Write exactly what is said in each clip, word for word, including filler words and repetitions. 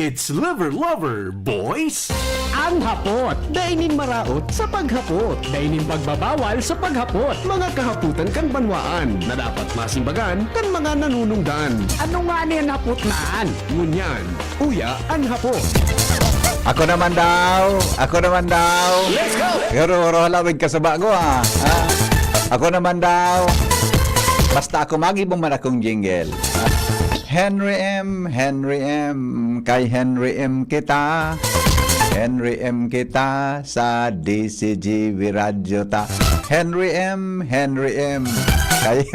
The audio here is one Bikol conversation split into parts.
It's Liver Lover, boys! Ang hapot, dai nin maraot sa paghapot, dai nin pagbabawal sa paghapot. Mga kahapotan kan banwaan na dapat masimbagan kan mga nanunungdan. Ano nga ni an hapot na an? Ngunyan, uya an hapot. Ako naman daw, ako naman daw. Let's go! Huro-huro halawig ka sa bago, ha? Ha? Ako naman daw. Basta ako magibo man akong jingle. Henry M, Henry M, kay Henry M kita. Henry M kita, sa D C G V Radyo ta. Henry M, Henry M, kay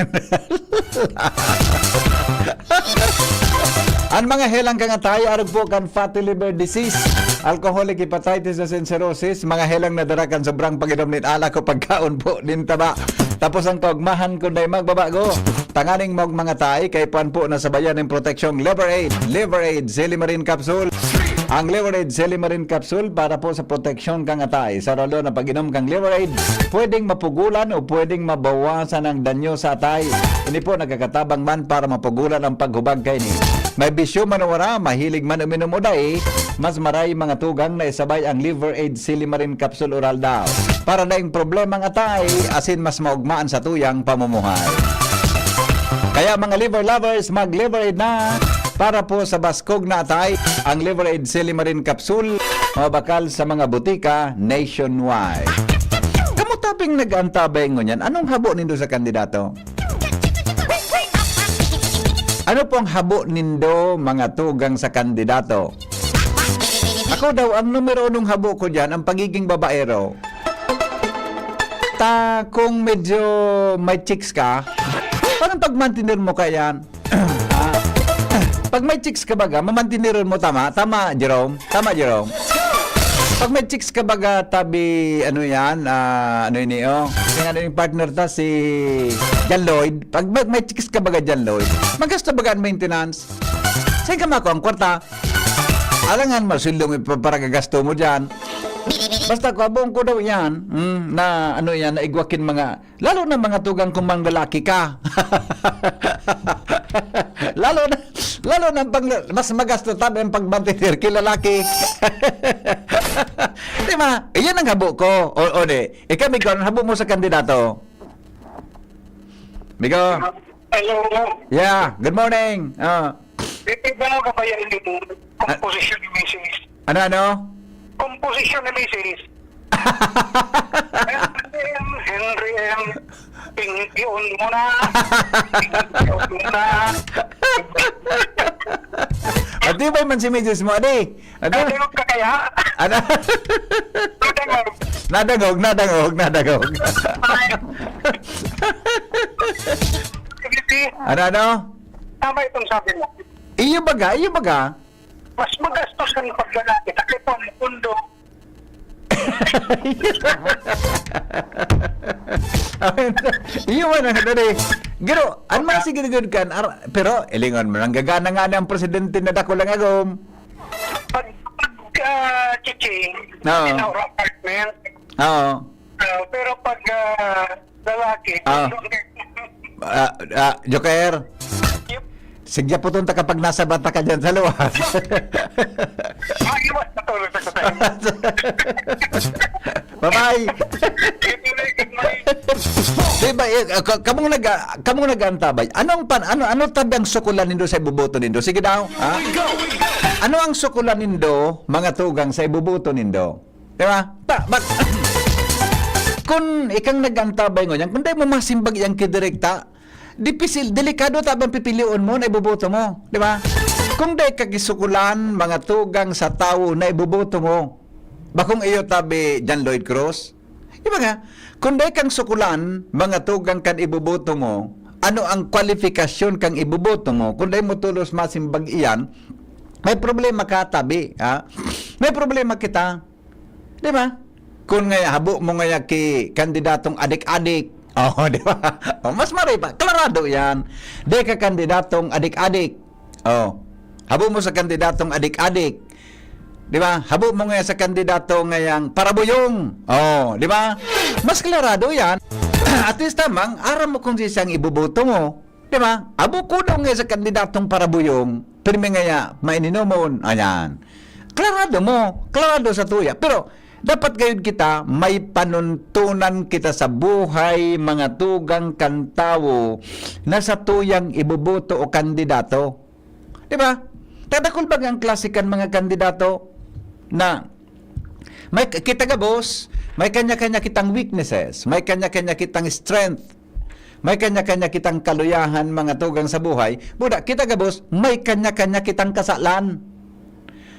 An mga helang kan atay, arog po kan fatty liver disease, alcoholic hepatitis, and cirrhosis, mga helang na dara kan sobrang pag-inom nin alak o pagkaon po nin taba. Tapos ang kaugmahan kun dai magbabago, tanganing maog mga atay, kay puan po na sabayan nin proteksyong Liver Aid, Liver Aid, Silimarin Capsule. Ang Liver Aid, Silimarin Capsule para po sa proteksyon kan atay. Sa ralo na pag-inom kan Liver Aid, pwedeng mapugulan o pwedeng mabawasan ang danyo sa atay. Ini po nagkakatabang man para mapugulan ang paghubag kaini. May bisyo man o wara, mahilig man uminom o dai, mas maray mga tugang na isabay ang Liver Aid Silimarin Capsule Oral daw. Para daing problema ang atay, asin mas maugmaan sa tuyang pamumuhay. Kaya mga liver lovers, mag-Liver Aid na para po sa baskog na atay, ang Liver Aid Silimarin Capsule, mabakal sa mga butika nationwide. Kamo tabing nag-antabay ngunyan, anong habo nindo sa kandidato? Ano pong habo nindo, mga tugang, sa kandidato? Ako daw, ang numero unong habo ko diyan, ang pagiging babaero. Ta, kung medyo may chicks ka, parang pagmantiner mo ka yan. Ah, pag may chicks ka baga, mamantiniron mo, tama? Tama, Jerome? Tama, Jerome? Pag may chicks ka baga, tabi, ano yan, ah, ano ini, oh? Kaya ano yung partner ta, si John Lloyd. Pag may, may chicks ka baga, John Lloyd, magasto baga ang maintenance. Saan ka makuha ang kwarta? Alangan, masildong ipaparagagasto mo dyan. Basta ko, abong ko daw yan, mm, na ano yan, na igwakin mga, lalo na mga tugang kung mang lalaki ka. Lalo na, lalo na pag, mas magasto tabi ang pagmantener ki lalaki. Di ba? Iyan ang habo ko. O, o di, ikaw, Migo, anong habo mo sa kandidato? Migo? Hello. Yeah, good morning. Ah. Di ba ka ba yan yung komposisyon ni misis? Ano, ano? Komposisyon ni misis. Henry M, Henry M, tingkion mo na. Tingkion mo na. Matibay man si misis mo, adi. Ano? Nadangog ka kaya? Ano? Nadangog. Nadangog, nadangog, nadangog. Ay. Hindi. Ano, ano? Tama itong sabi mo. Iyo baga, iyo baga. Mas magastos ang paglalaki sa kaysa ang pundo. Iyo man ang dali. Pero, an man sige gud kan, ar-, pero, ilingon mo, nanggagana nga ang presidente na dako lang agom. Pag, pag, ah, chiching, Oo. Inaura apartment. Oo. Ah, pero pag, ah, lalaki, Ah. Pag, Ah, ah, Joker. Yup. Sigya po itong takapag nasa bata ka dyan sa luwas. Ay, iwas na tulog sa tayo. Bye-bye. Good morning, good morning. Di ba, eh, ka-, kamong nag-, kamong nag-aantabay, anong pan-, ano, ano tabi ang sukulan nindo sa iboboto nindo? Sige daw, ha? Ano ang sukulan nindo, mga tugang, sa iboboto nindo? Di ba? Ta-, bak-, kun ikang nag-aantabay ngunyan, kun dai mo masimbag yang kidirekta, dipisil, delikado ta bang pipilion mo na iboboto mo, di ba? Kung dai ka kisukulan, mga tugang sa tawo na iboboto mo, bakong iyo tabi John Lloyd Cruz? Di ba nga? Kung dai kang sukulan, mga tugang kan iboboto mo, ano ang kwalifikasyon kang iboboto mo, kung dai mo tulos masimbag iyan, may problema ka, tabi, ha? May problema kita. Di ba? Kung ngaya, habo mo ngaya ki kandidatong adik-adik, oh, di ba? Oh, mas maray pa. Klarado yan. Di ka kandidatong adik-adik. Oh. Habo mo sa kandidatong adik-adik. Di ba? Habo mo ngaya sa kandidato ngayang parabuyong. Oh, di ba? Mas klarado yan. At least tamang, aram mo kung sisang iboboto mo. Di ba? Abo ko daw nga sa kandidatong parabuyong, pirmi ngaya, maininomon. Ayan. Klarado mo. Klarado sa tuya. Pero, dapat gayud kita may panuntunan kita sa buhay, mga tugang kan tawo na sa tuyang iboboto o kandidato. Di ba? Tadakul ba ang klase kan mga kandidato na may kita gabos, may kanya-kanya kitang weaknesses, may kanya-kanya kitang strength, may kanya-kanya kitang kaluyahan, mga tugang sa buhay. Buda, kita gabos, may kanya-kanya kitang kasalan.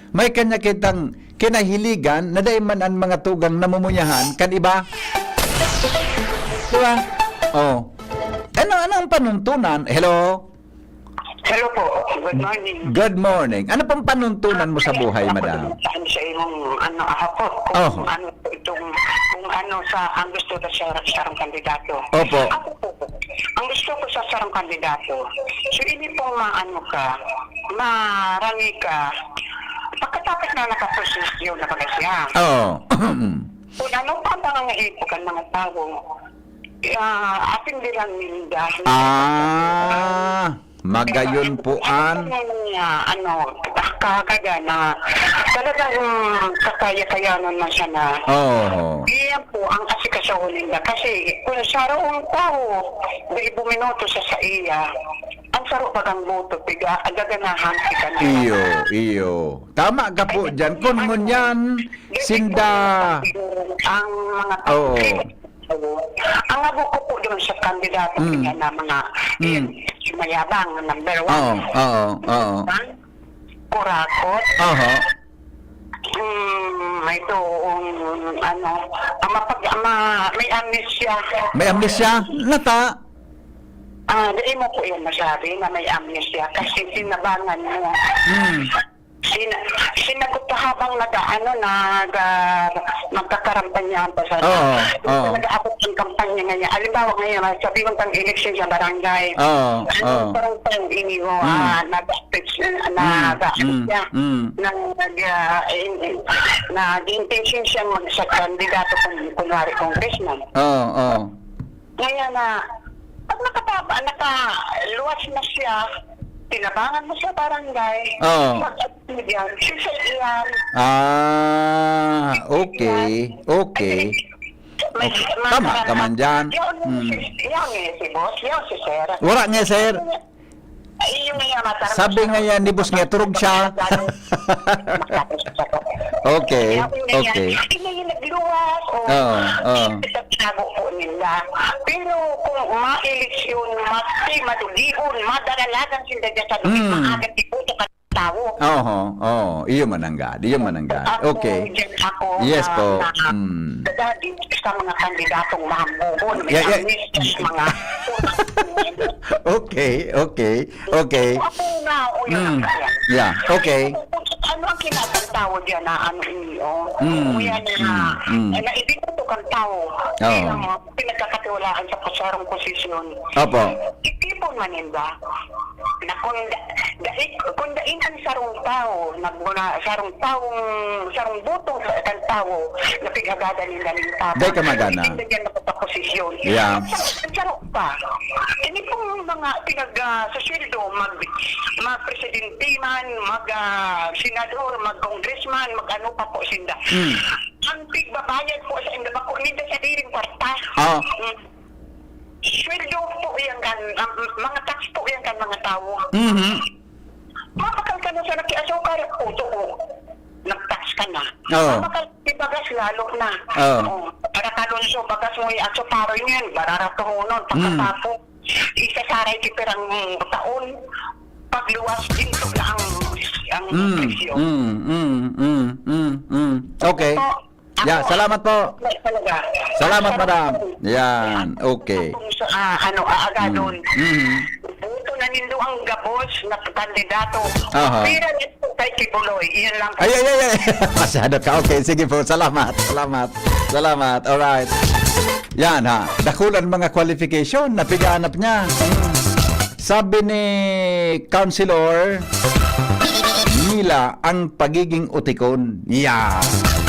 May kanya kitang kinahiligan na dai man an mga tugang namumunyahan kan iba. Di ba? Oh. Ano, ano ang panuntunan? Hello? Hello po. Good morning. Good morning. Ano pong panuntunan mo sa buhay, madam? Saan sa imong, ano, ahapot? Kung Oh. ano po itong, kung ano sa, ang gusto ko sa, sa sarong kandidato. Opo. Ako po, ang gusto ko sa sarong kandidato, so ini pong maano ka, marangi ka, pagkatapos na nakaposisyon na baga siya. Oo. Kung ano pa ang mga ipukan mga tao, ah, atindiran ninda. Ah, magayon po an. Ano, ano, kagada na talagang kakaya-kayanan na siya na. Oo. Iyan po ang asikasuhon ninda. Kasi kung sarong tao, di buminoto sa saiya, ang saro bagang boto, piga, gaganahan si kanila. Iyo, iyo. Tama ka po Ay, dyan. Kung ano, ngunyan, Sinda. Ang mga Oo. Ang abo ko po doon sa kandidato Mm. niya na mga, Mm. eh, mayabang, number one. Oo, oo, oo. One, kurakot. Aha. Hmm, may doong, ano, ang mapag-, ma-, may amnesia. May amnesia? Nata? Ah, di mo po yan masabi na may amnesia kasi tinabangan mo. Mm. Sina-, sinagot ko habang nag-, ano, nag-, ah, magkakampanyahan pa siya. Oo, oo. Nag-aabot ang kampanya ngayon. Halimbawa ngayon, ah, sabi mo pang eleksyon sa barangay. Oo, Ano, oo. parang, parang iniho, Mm. ah, nag-, nag-, Mm, mm, siya. mm. Nag-, ah, in-, in-, nag-intention siyang mag-, sa kandidato kung, kunwari, congressman. Oo, oo. Ngayon na, pag nakataba-, nakaluwas na siya, tinabangan mo sa barangay, Oo. pag-, yan, si Sir Ian. Ah, okay, okay. May, Okay. may Tama ka man dyan. Yun, Mm. si, yun eh, si boss, yun si sir. Wala nga, sir. Ay, yung nga, matarong Sabi siya. nga yan ni boss nga, turog siya. Matarong siya. Okay, Sabi nga yan, okay. Hindi yung nagluwas, o Oo, oo. Pinagtago po nila. Pero kung ma-eleksyon, mati-, madugihon, madaralagan sila dyan sa lupit, Mm. maaga di po sa tawo. Oho, oo. Iyo mananggad, iyo mananggad. Ako, Okay. dyan ako Yes na, po. na, Mm. dadali sa mga kandidatong mahambugon, may Yeah, yeah. amnesia, mga Okay, okay, okay. Ako na, o yun Mm. ang kaya. Yeah, okay. Ano ang kinatang tao dyan na ano, iyo? Mm, O yan na, mm, mm. na ibig ko kang tao. Oo. Bilang mga pinagkakatiwalaan sa sarong posisyon. Opo. Itipon man ninda. Na kung da-, dai-, kung dain ang sarong tawo, nagmuna, sarong tawong, sarong butong sa kan tawo, na pighagadan ninda nin tama. Dai ka magana. Hindi yan nakataposisyon. Yeah. Ang sarong, ang sarong pa. Ini pong mga pinag, ah, sa sweldo, mag, mag presidente man, mag, ah, senador, mag congressman, mag ano pa po sinda. Mm. Ang pigbabayad po sa inda, bako ninda sa diring kwarta. Ah. Mm. Sweldo po yan kan, ang mga tax po yan kan mga tawo. Mhm. Mapakal ka na sa nakiasukar, puto ko. Nag-tax ka na. Oo. Mapakal sa bagas, lalo na. Oo. Oh, para kalunso, bagas mo yung aso, paro yun, bararatuhonon, Mm. pagkatapo. Isa saray ti pirang taon, pagluwas, ginto na ang, ang Mm, presyo. mm, mm, mm, mm, mm. Okay. Opo. Yeah, Ako, salamat po. Salamat, madam. Yan, okay. Kung sa, ah, ano, aagadon. Mm, mm. Buto na nindo ang gabos na kandidato. Aha. Pira na po kay Kibuloy. Iyan lang po. Ay, ay, ay, ay. Masyado ka. Okay, sige po. Salamat. Salamat. Salamat. Alright. Yan, ha. Dakulan mga qualification. Napiganap niya. Sabi ni Councilor Mila, ang pagiging utikon. Yeah.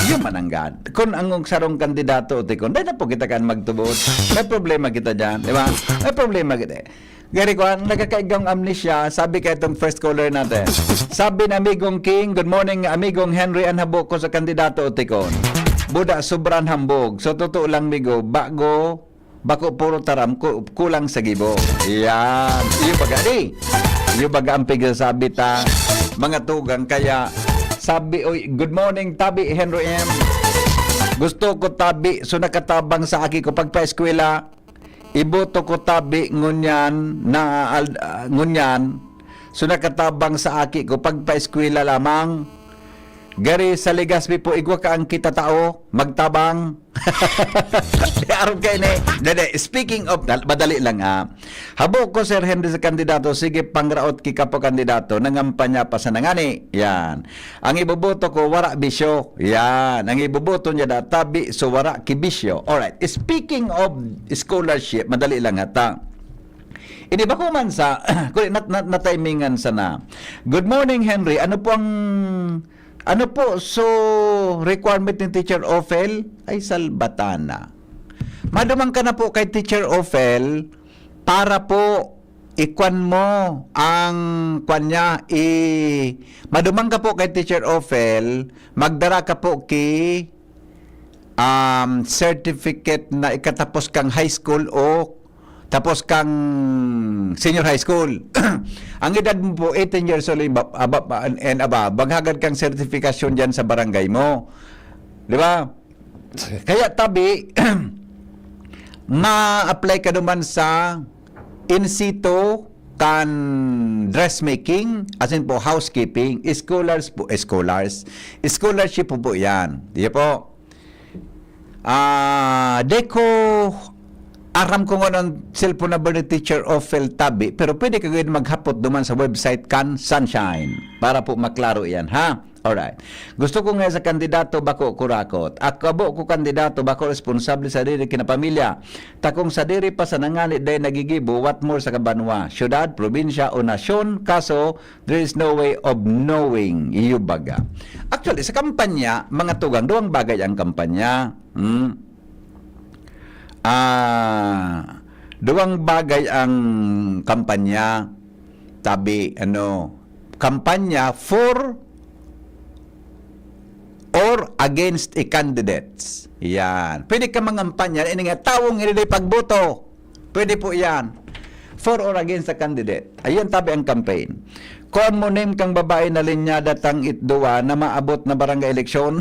Yun mananggad. Kung ang sarong kandidato utikon, dahil na po kita kan magtubod. May problema kita dyan, di ba? May problema kita. Gari ko, ang nagkakaigang amnesia, sabi kay itong first caller natin. Sabi ni Amigong King, "Good morning, Amigong Henry, an habo ko sa kandidato o tikon. Buda, sobrang hambog. So, totoo lang, migo, bago, bako puro taram, ku-, kulang sa gibo." Yan. Iyo baga, di? Iyo baga ang pigsasabi ta, mga tugang, kaya sabi, oy, good morning, Tabi, Henry M. Gusto ko, Tabi, so nakatabang sa aki ko pagpa-eskwela, iboto ko, Tabi, ngunyan na al-, ah, ngunyan, so nakatabang sa aki ko pagpa-eskwela lamang. Gari sa Legazpi po, igwa ka ang kita tao, magtabang. Di, arog kayo ni. Dede, speaking of, dal-, madali lang, ah. Habo ko, Sir Henry, sa kandidato, sige, pangraot ki kapo kandidato, nangampanya pa sa nangani. Yan. Ang iboboto ko, wara bisyo. Yan. Ang iboboto niya da, Tabi, so wara ki bisyo. Alright. Speaking of scholarship, madali lang hata. Ini ba ko man sa, kuli, nat-, nat-, natimingan sana. Good morning, Henry. Ano po ang, ano po, so, requirement ni Teacher Ophel? Ay, salbatana. Madumang ka na po kay Teacher Ophel para po ikwan mo ang kwan niya, i-, madumang ka po kay Teacher Ophel, magdara ka po ki, um, certificate na ikatapos kang high school o tapos kang senior high school. Ang edad mo po, eighteen years old and above, and above, maghagad kang sertifikasyon diyan sa barangay mo. Di ba? Kaya tabi, ma-apply ka naman sa in situ kan dressmaking, as in po, housekeeping, scholars po, scholars, scholarship po po yan. Di po? Ah, di ko aram kung anong cellphone number ni Teacher Ophel Tabi, pero pwede ka gayud maghapot duman sa website kan Sunshine para po maklaro yan, ha? Alright. Gusto ko nga sa kandidato, bako kurakot. Ako, abo ko kandidato, bako responsable sa diri kinapamilya. Takong sa diri pa sa nangani, day nagigibo, what more sa kabanwa, syudad, probinsya, o nasyon, kaso, there is no way of knowing, iyo baga. Actually, sa kampanya, mga tugang, duwang bagay ang kampanya. Hmm? Ah, duwang bagay ang kampanya. Tabi, ano, kampanya for or against a candidates. Yan. Pwede ka mangampanya, ini nga tawong hindi pagboto. Pwede po yan. For or against a candidate. Ayan, tabi ang campaign. Kung mo name kang babae na linyada tang itduwa na maabot na barangay eleksyon.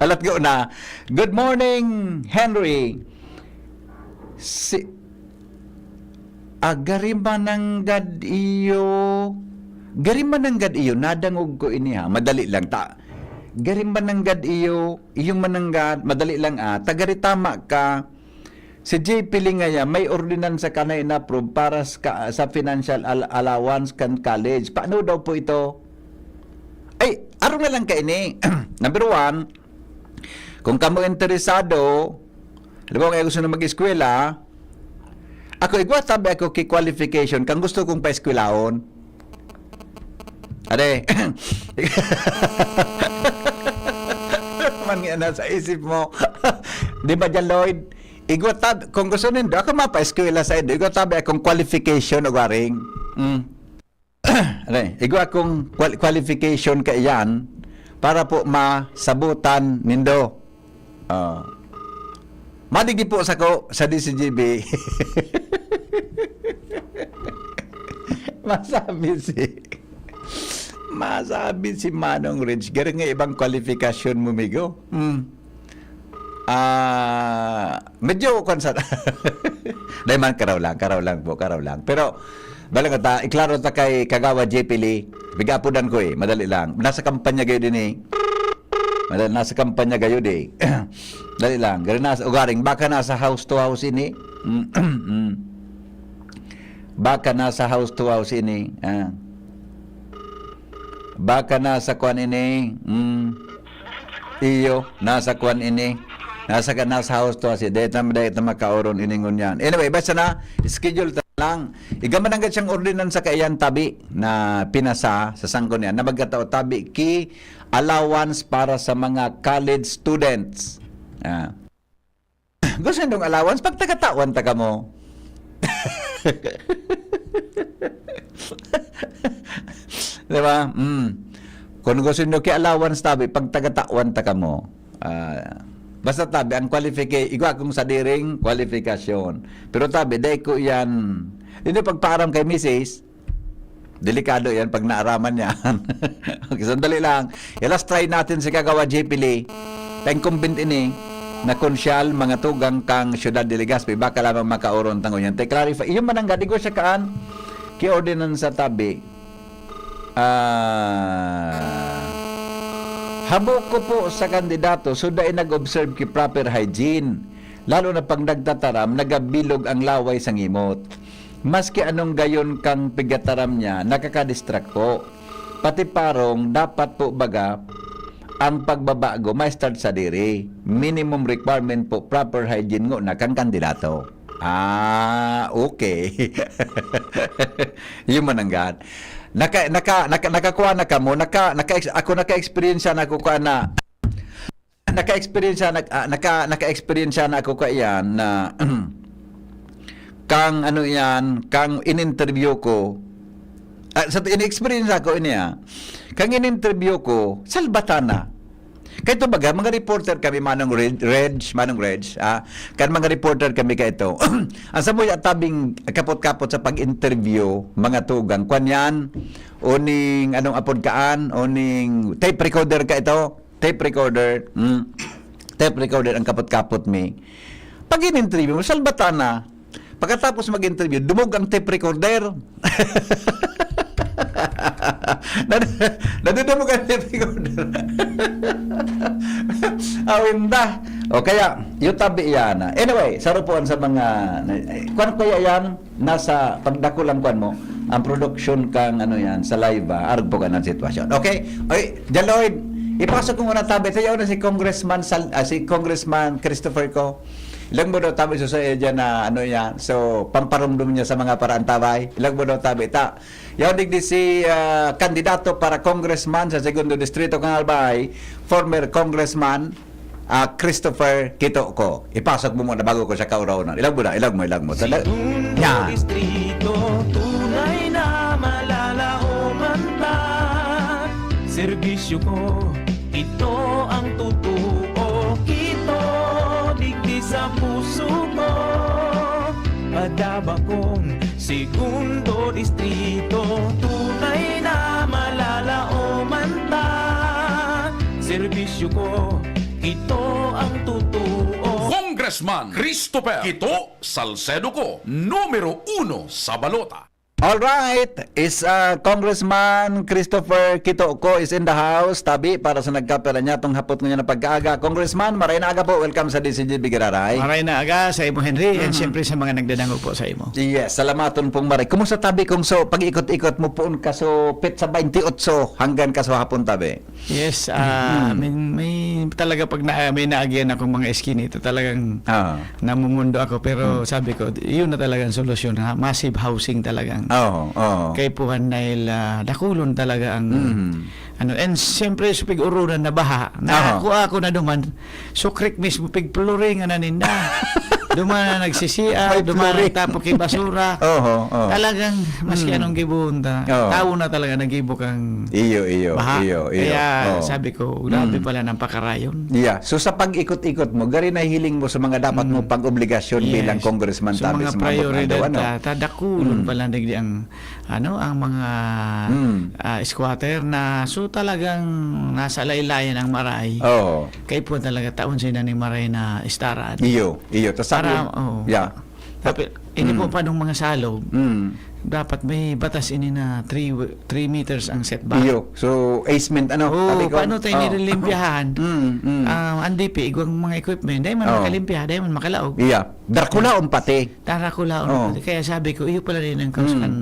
Alat ko na. Good morning, Henry. Si, ah, gari mananggad iyo. Gari mananggad iyo. Nadangog ko ini, ha. Madali lang ta. Gari mananggad iyo. Iyong mananggad. Madali lang, ah. Tagaritama ka. Si J P Lingaya, may ordinansa ka na in-approve para sa, sa financial al-, allowance kan college. Paano daw po ito? Ay, araw na lang kaini. Number one, kung kamo interesado, halimbawa nga gusto na mag-eskwela, ako, igwa tabi ako ki qualification kang gusto kong paeskwelahon. Are. Man nga na sa isip mo. Di ba dyan, Lloyd? Igwa tab-, kung gusto nindo, ako mapaeskwela sa indo. Igwa tabi akong qualification o garing. Mm. Are, igwa akong qual-, qualification ka iyan para po masabutan nindo. Ah. Madigi po sa ko, sa D C G B. Masabi si, masabi si Manong Rich, garo nga ibang kwalifikasyon mo, migo. Hmm. Ah, medyo kwan sa, dahil man, karaw lang, karaw lang po, karaw lang. Pero, bala ko ta, iklaro ta kay Kagawa J P Lee, pigapudan ko eh, madali lang. Nasa kampanya kayo din eh. Madali, nasa kampanya kayo di. Dali lang, garo nasa, ugaring, baka nasa house to house ini. Mm, mm. Baka nasa house to house ini. Ah. Baka nasa kwan ini. Mm. Iyo, nasa kwan ini. Nasa ka, nasa house to house. Dahil tama, dahil tama kaoron ini ngunyan. Anyway, basta na, schedule ta lang. Igaman ang siyang ordinansa kaiyan tabi na pinasa sa sangko niya na magkatao tabi ki allowance para sa mga college students. Ah. Gusto nindong allowance, pagtagatawan ta kamo. Di ba? Mm. Kung gusto nindo ki allowance, tabi, pagtagatawan ta kamo. Ah, basta tabi, ang qualifica-, igwa kong sadiring kwalifikasyon. Pero tabi, dai ko yan, hindi pagpaaram kay misis, delikado yan pag naaraman yan. Okay, sandali lang. I-last try natin si Kagawa J P Lee. Ta incumbent ini na konsyal, mga tugang kan Ciudad de Legazpi. Baka lamang makaoron ta ngunyan. Te clarify. Iyo man ang gadi ko siya kaan. Ki ordinansa tabi. Ah, habo ko po sa kandidato, so dai nag-observe ki proper hygiene. Lalo na pag nagtataram, nagabilog ang laway sa ngimot. Maski anong gayon kang pigataram niya, nakakadistract po. Pati parong, dapat po baga, ang pagbabago may start sa diri. Minimum requirement po, proper hygiene ngona kan kandidato. Ah, okay. Yun man ang gaan. Naka, naka, naka, nakakuha na kamo, naka, naka, ako naka-experience na ako ka na naka-experience na, ah, naka, naka-experience na ako kaiyan na kang ano yan, kang in-interview ko, ah, sa in-experience ako ini, ah, kang in-interview ko, salbatana. Kaya ito baga, mga reporter kami, Manong Reg, Reg, Manong Reg, ah, kan mga reporter kami ka ito. Ang samuya tabing kapot-kapot sa pag-interview, mga tugang, kwan yan, o ning, anong apod kaan, o ning tape recorder ka ito, tape recorder, mm, tape recorder ang kapot-kapot mi. Pag in-interview mo, salbatana, pagkatapos mag-interview, dumog ang tape recorder. Nad-, nadudumog ang tape recorder. Awinda. O kaya, yung tabi yan. Anyway, sarupuan sa mga, na-, eh, kwan kaya yan, nasa pagdakul ang kwan mo, ang production kang ano yan, sa live, ah, arog po ka ng sitwasyon. Okay? Oy, John Lloyd, ipasok mo muna tabi. Tayo na si Congressman Sal-, ah, si Congressman Christopher ko. Ilang mo daw tabi so sa iya dyan na ano yan. So, pamparumdum niya sa mga paraan tabay. Ilang mo daw tabi ta. Yaw digdi si, ah, kandidato para congressman sa Segundo Distrito kan Albay, former Congressman, ah, Christopher Quito ko. Ipasok mo muna bago ko siya kauraw na. Ilag mo na, ilag mo, ilag mo. Tala-, Segundo yan. Distrito, tunay na malalaoman ta. Serbisyo ko, ito ang totoo. Quito, digdi sa puso ko. Padaba kong Segundo Distrito, tunay na malalaoman ta. Serbisyo ko, ito ang totoo. Congressman Christopher Quito Salcedo ko, numero uno sa balota. All right, is, uh, Congressman Christopher Quito ko is in the house. Tabi, para sa nagkapira niya, itong hapot ngayon na pagkaaga. Congressman, maray na aga po. Welcome sa D C G B Giraray. Maray na aga sa imo, Henry, and Mhm. siyempre sa mga nagdadangog po sa imo. Yes, salamaton pong maray. Kumusta tabi kung so, pag-ikot-ikot mo poon ka so, pit sa twenty-eight hanggang ka so hapon tabi? Yes, ah, Mhm. may, may talaga pag na, may naagihan akong mga iskinita, talagang Ah. namumundo ako. Pero Hmm. sabi ko, yun na talagang solusyon, ha? Massive housing talagang Oo, oo. kaipuhan dahil, ah, dakulon talaga ang Mhm. ano, and siyempre, sa pig-urunan na baha, Aha. nakuha ako na duman, sukrik mismo, pig-flooring na ninda. Duman na nag-C C R, May duman flooring. nagtapok yung basura. Oho, oho. Talagang, maski Mm. anong gibuhon ta, Oo. tao na talaga nagibo kang Iyo, iyo, baha. iyo, iyo. Kaya Oo. sabi ko, "Grabe Mm. pala ng pakarayon." Yeah. So, sa pag-ikot-ikot mo, gari na hiling mo sa mga dapat mo Mm. pang obligasyon Yes. bilang congressman, So, tabi mga sa mga prioridad abogado, ano? ta, ta, dakulon Mm. pala digdi ang ano, ang mga, Mm. ah, squatter na, so, talagang nasa laylayan ang maray. Oo. Kaipuhan talaga taon sila ning maray na estaraan. Iyo, iyo. Tas sabi Para, yung oo. Yeah. Tapi, hindi po Mm. pa nung mga salog, Mm. dapat may batas ini na three, three meters ang setback. Iyo. So, easement, ano, Oo, sabi ko? paano tayo Oo. nililimpyahan? Mm, mm. Ah, ang D P, igwang mga equipment, dahil man Oo. makalimpya, dahil man makalaog. Iya. Drakulaon pati. Drakulaon Oo. pati. Kaya sabi ko, iyo pala rin ang cause Mm. kan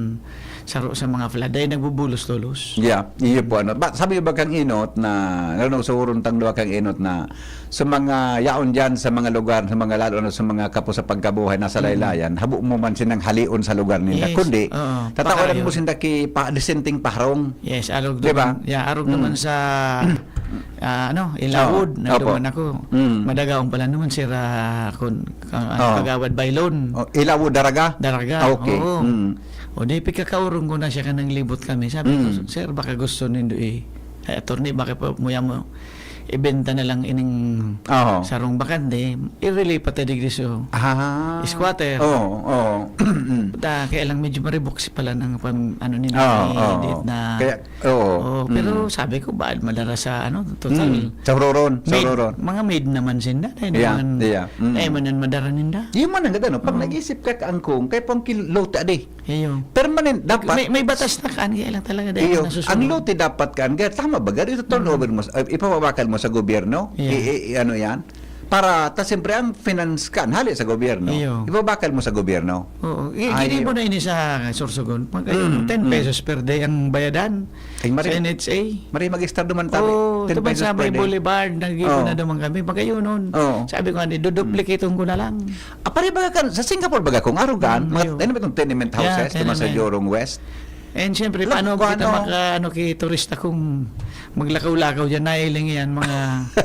saro sa mga flood. Dahil nagbubulos-tulos. Yeah, iyo po, ano. Ba, sabi ba kang Inot na, ano, sa urong tang duwa kang Inot na sa mga yaon dyan, sa mga lugar, sa mga lalo na sa mga kapo sa pagkabuhay, nasa Mm. laylayan, habo mo man sinang halion sa lugar nila. Yes. Kundi, Oo. tatawaran Pakarayo. mo sinda ki pa, disenteng paharong. Yes, arog Di ba? naman. Yeah, arog Mm. naman sa ah, ano, Ilawod, Oo. naduman Opo. ako. Mm. Madagaon pala naman, sir, ah, kun, ah, ano, Oo. Kagawad Baylon. Oh, Ilawod, Daraga? Daraga, Ah, okay. Oo. Mm. O di, pigkakaurong ko na siya kanang libot kami. Sabi ko, Mm. "Sir, baka gusto nindo i-, ay, attorney, baka pa, muya mo, ibenta na lang ining Oo. sarong bakante, i-relay pa ta digdi so Ah. squatter." Oo, oo. Mm. Ta, kaya lang medyo mariboksi pala ng pam-, ano nila, Oo, eh, oo. date na Kaya, oo. Oo, pero Mm. sabi ko, baka madara sa, ano, total. Mm. Sa Huroron, sa Maid, Huroron. mga maid naman sinda. Tayo Yeah, naman, yeah. Mm. tayo man ang madara ninda. Yun man ang ganda, no? Pag Oo. nag-isip ka, kaangkong, kaya pang kil-, lote adi. Iyo. Permanent, dapat. May, may batas na kaan, kaya lang talaga dahil Iyo, nasusunod. ang lote dapat kaan, kaya tama ba? Gari ito turnover mo, sa- eh, ipababakal mo sa gobyerno? Yeah. I, i, i- ano yan? Para, ta siyempre, ang finance kan, hali sa gobyerno. Iyo. Ipababakal mo sa gobyerno. Oo. I, Ay, ginibo iyo. na ini sa Sorsogon. Pag Mm, ten mm. pesos per day ang bayadan Ay, mari-, sa N H A. Mari mag-istar duman tabi. Oo, Ten ito man pesos sa per may day. boulevard, nag-ibo Oo. na naman kami. Pagkayunon. Oo. Sabi ko, "Ano, duduplicaton ko na lang." Ah, pare, baga kan, sa Singapore, baga kung arugan, Mm, mga, iyo. ano ba itong tenement Yeah, houses, ito man sa tenement. Jurong West. And siyempre, Alam paano ko kita ano. maka, ano, kay turista kung maglakaw-lakaw dyan, nailing yan, mga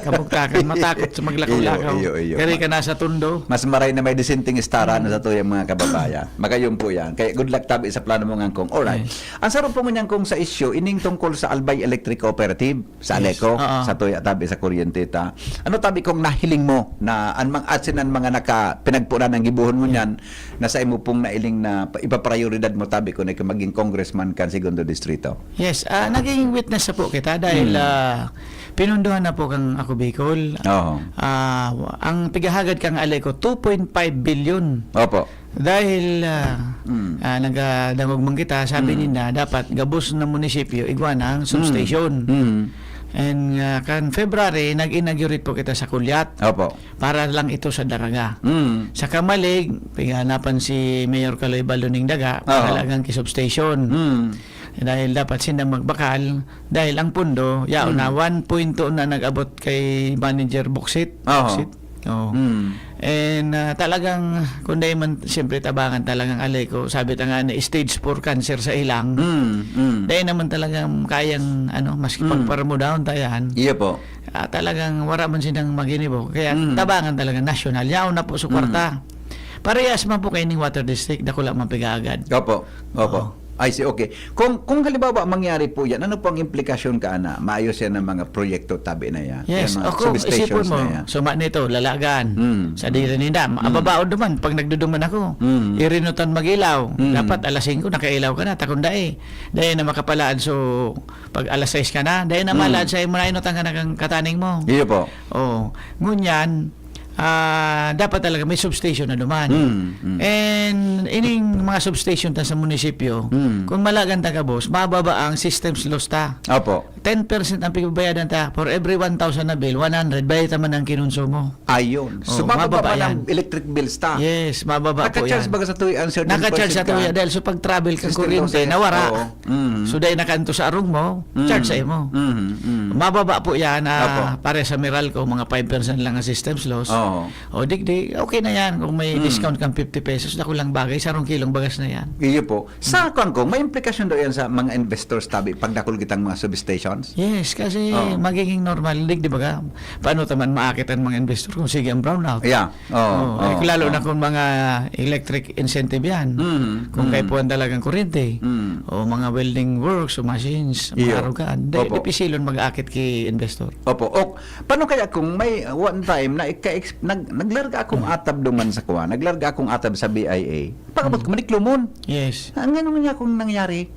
kabugtakan, matakot sa maglakaw-lakaw. Iyo, iyo, iyo. Kaya Ma- ka nasa tundo. Mas maray na may disenteng istara na sa tuyang mga kababayan. Magayon po yan. Kaya good luck tabi sa plano mo, Ngangkong. Alright. Yes. Ang sarong po ngunyan kong sa issue, ining tungkol sa Albay Electric Cooperative, sa Yes. Aleco, Oo. sa tuya tabi sa kuryente ta. Ano tabi kong nahiling mo na an mang atsin an mga naka, pinagpunan ang gibuhon ngunyan na sa imo pong nailing na pa- ipaprioridad mo tabi kung ikaw maging congressman kan Segundo Distrito? Yes, ah, naging witness na po kita dahil Hmm. ah, pinundohan na po kang Ako Bicol. Oo. Ah, ang pigahagad kang Aleco, two point five billion. Opo. Dahil ah, Mm. ah, nagadangog man kita, sabi Mm. ninda, dapat gabos na munisipyo, igwa na ang Mm. substation. Mm. And ah, kan February, nag-inaugurate po kita sa Kulyat Opo. para lang ito sa Daraga. Mm. Sa Kamalig, piganapan si Mayor Kaloy Baldo ning Daga, para Oo. lagang ki substation. Mm. Dahil dapat sinda magbakal, dahil ang pundo, yaon Mm. na, one point two na nag-abot kay Manager Boksit. Oo. Boksit. Oo. Mm. And ah, talagang, kung dahil man, siyempre, tabangan talagang Aleco. Sabi ta nga na stage four cancer sa ilang. Mm. Mm. Dahil naman talagang kayang, ano, maski Mm. pagparamo daon tayan. Iyo po. Ah, talagang wala man silang maginibo. Kaya Mm. tabangan talaga nasyonal. Yaon na po sa Mm. kwarta. Parehas man po kay ning water district, dakula man pigagad. Opo. Opo. Oo. I see, okay. Kung, kung halimbawa mangyari po yan, ano po ang implikasyon ka, ana? Maayos yan ang mga proyekto tabi na yan. Yes, Yan mga o kung substations isipon mo, na yan. suma nito, Lalagan, Mm. sa diri ninda, Mm. mababaod naman pag nagduduman ako. Mm. Irinutan mag-ilaw. Mm. Dapat alas singko nakailaw ka na, ta kung dai. Dai na makapalaad so pag alas sais ka na, dai na Mm. malaad sa imo na inutan ka na kang kataning mo. Iyo po. Oh, ngunyan, ah, dapat talaga may substation na duman. Mm, mm. And ining mga substation ta sa munisipyo, Mm. kung malagan ta gabos, mababa ang systems loss ta. Opo. Ten percent ang pigbabayadan ta. For every one thousand na bill, one hundred, bayad ta man ang kinonsumo. Ayun. So, Oh, mababa mababa man ang yan. Electric bills ta. Yes, mababa po Naka-charge yan. baga sa tuyo ang certain Naka-charge percent sa tuyo ka? dahil sa pag-travel kang System kuryente, losses. nawara. Oo. Mm. So, dahil nakanto sa arong mo, Mm. charge sa imo. Mm, mm. Mababa po yan, ah, Opo. pare sa Meralco, mga five percent lang ang systems loss. Oo. O, digdi, okay na yan. Kung may Mm. discount kang fifty pesos, dako lang bagay, sarong kilong bagas na yan. Iyo po. Sa kwan ko, may implikasyon daw yan sa mga investors tabi pag dakul kitang mga substations? Yes, kasi Oo. magiging normal, digdi baga? Paano ta man maakit ang mga investor kung sige ang brownout? Yeah. Oo, Oh, eh, oo, lalo oo. na kung mga electric incentive yan. Mm, Kung mm. kaipuhan talagang kuryente, Mm. o mga welding works, o machines, Iyo. mga arugan. Dahil Opo. dipisilon mag-akit ki investor. Opo. O, paano kaya kung may one time na ika-ex-, nag-, naglarga akong Hmm. atab duman sa kuwan, naglarga akong atab sa B I A, pag-abot Hmm. ko, maniklumon. Yes. Ang ano nga kung nangyari?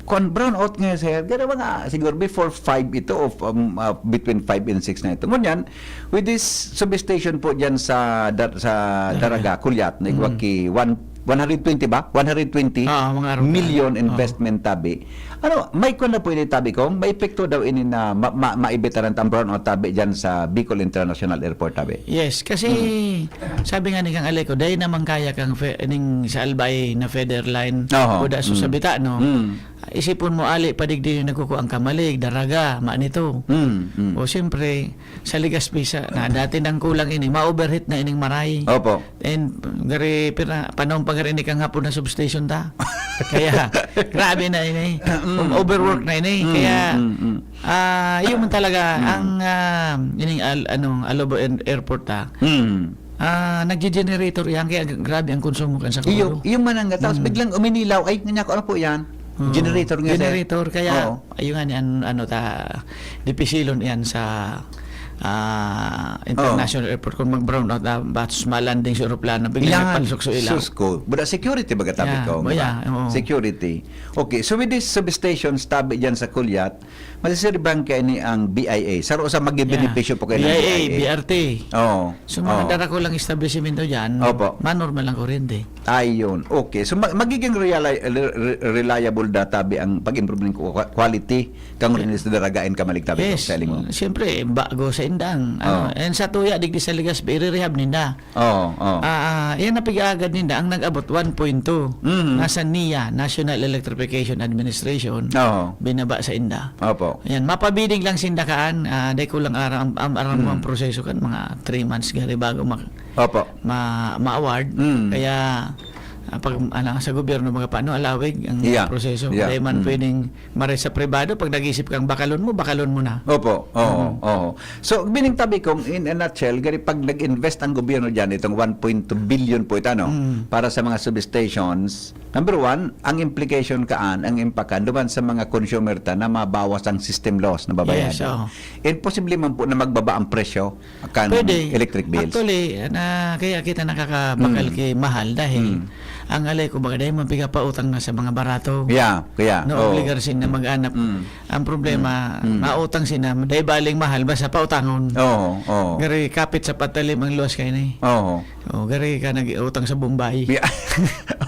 Kung brownout nga, sir, gano'n mga, siguro before five ito, of, um, uh, between five and six na ito. Ngunyan, with this substation po dyan sa, Dar-, sa Daraga. Daraga, Kulyat, na igwa Mm. ki one, one hundred twenty ba? One hundred twenty Ah, mga arugan. million Oo. investment tabi. Ano, may kwan na po ini tabi kong? May epekto daw ini na ma-, ma-, maibitaran ang brownout tabi dyan sa Bicol International Airport tabi? Yes, kasi Mm. sabi nga ni Kang Aleco, dahil naman kaya kang fe-, ning sa Albay na feather line, Oho. o da so Mm. sa bita, no? Mm. Isipon mo, ali pa digdi nagkukuang kamalig, daraga, manito. Mm, mm. O siyempre, sa Legazpi sa, na dati nang kulang ini, ma-overheat na ining maray. Opo. And gari, pira, panahon pa gari ini kang hapon na substation ta. Kaya, grabe na ini. Um, overwork na ini. Mm, Kaya, mm, mm. ah, yun man talaga, ang ah, ining al, ano, Alobo Air- Airport ta. Mm. Ah, nagje-generator yan, kaya g- grabe ang konsumo kan sa Iyo, Koro. iyo man ang tapos biglang uminilaw, ay, nga ko, ano po yan? Oo. Generator nga, sir. Generator, kaya Oo. ayun nga ni an, ano ta, dipisilon yan sa ah, international airport kung mag-brown out na batos malanding sa eroplano, bigla Yan. na palsok sa ilaw. Sus ko. Buda security baga tabi Yeah, ko, oh, di ba? Yeah, oo. Security. Okay, so with these substations tabi dyan sa Kulyat, masisirbahan kayo ni ang B I A. Saro sa maging Yeah. benepisyo po kayo ng B I A, B I A. B R T. Oo. So, mga Oo. darakulang establishmento dyan, Opo. manormal ang kuryente. Ayun. Okay. So, ma- magiging reali- re- re- reliable data bi ang pag-improve ng kwa- quality kang rinis na daragain ka maligtabi Yes. sa mo. Siyempre, bago sa indang. Oo. Ano, and sa tuya, digdi sa Legazpi, i-rehab ninda. Oo, oo. Ah, ah, yan ang pig-aagad ninda, ang nag-abot one point two. Mhm. Nasa niya, National Electrification Administration. Oo. Binaba sa inda. Opo. Yan, mapabidding lang sinda kaan, ah, dai ko lang aram, am, aram mo ang proseso kan, mga three months gari bago ma, Opo. ma, ma-award. Mm. Kaya, ah, pag, ano, sa gobyerno, mga paano, alawig ang Yeah. proseso. Yeah. Dai man Mm. pwedeng maray sa pribado, pag nag-isip kang bakalon mo, bakalon mo na. Opo, oo, oo. So, meaning tabi kong in a nutshell, gari pag nag-invest ang gobyerno dyan, itong one point two billion po ito, ano, Mm. para sa mga substations, number one, ang implication kaan, ang impact kaan, duman sa mga consumer ta na mabawas ang system loss na babayad. Yes, oo. And posible man po na magbaba ang presyo kan Pwede. electric bills. Actually, na, kaya kita nakakabakal Mm. ki mahal dahil Mm. ang alay ko baga dahil man pigapautang na sa mga barato. Yeah, kaya. No, Oo. obligar sinda mag-anap. Mm. Ang problema, Mm. Mm. mautang sinda, dahil baling mahal, basta pautangnon. Oo, oo. Gari kapit sa patalim ang luwas kayo na eh. Oo. O, gari ka nag-utang sa Bombay. Yeah.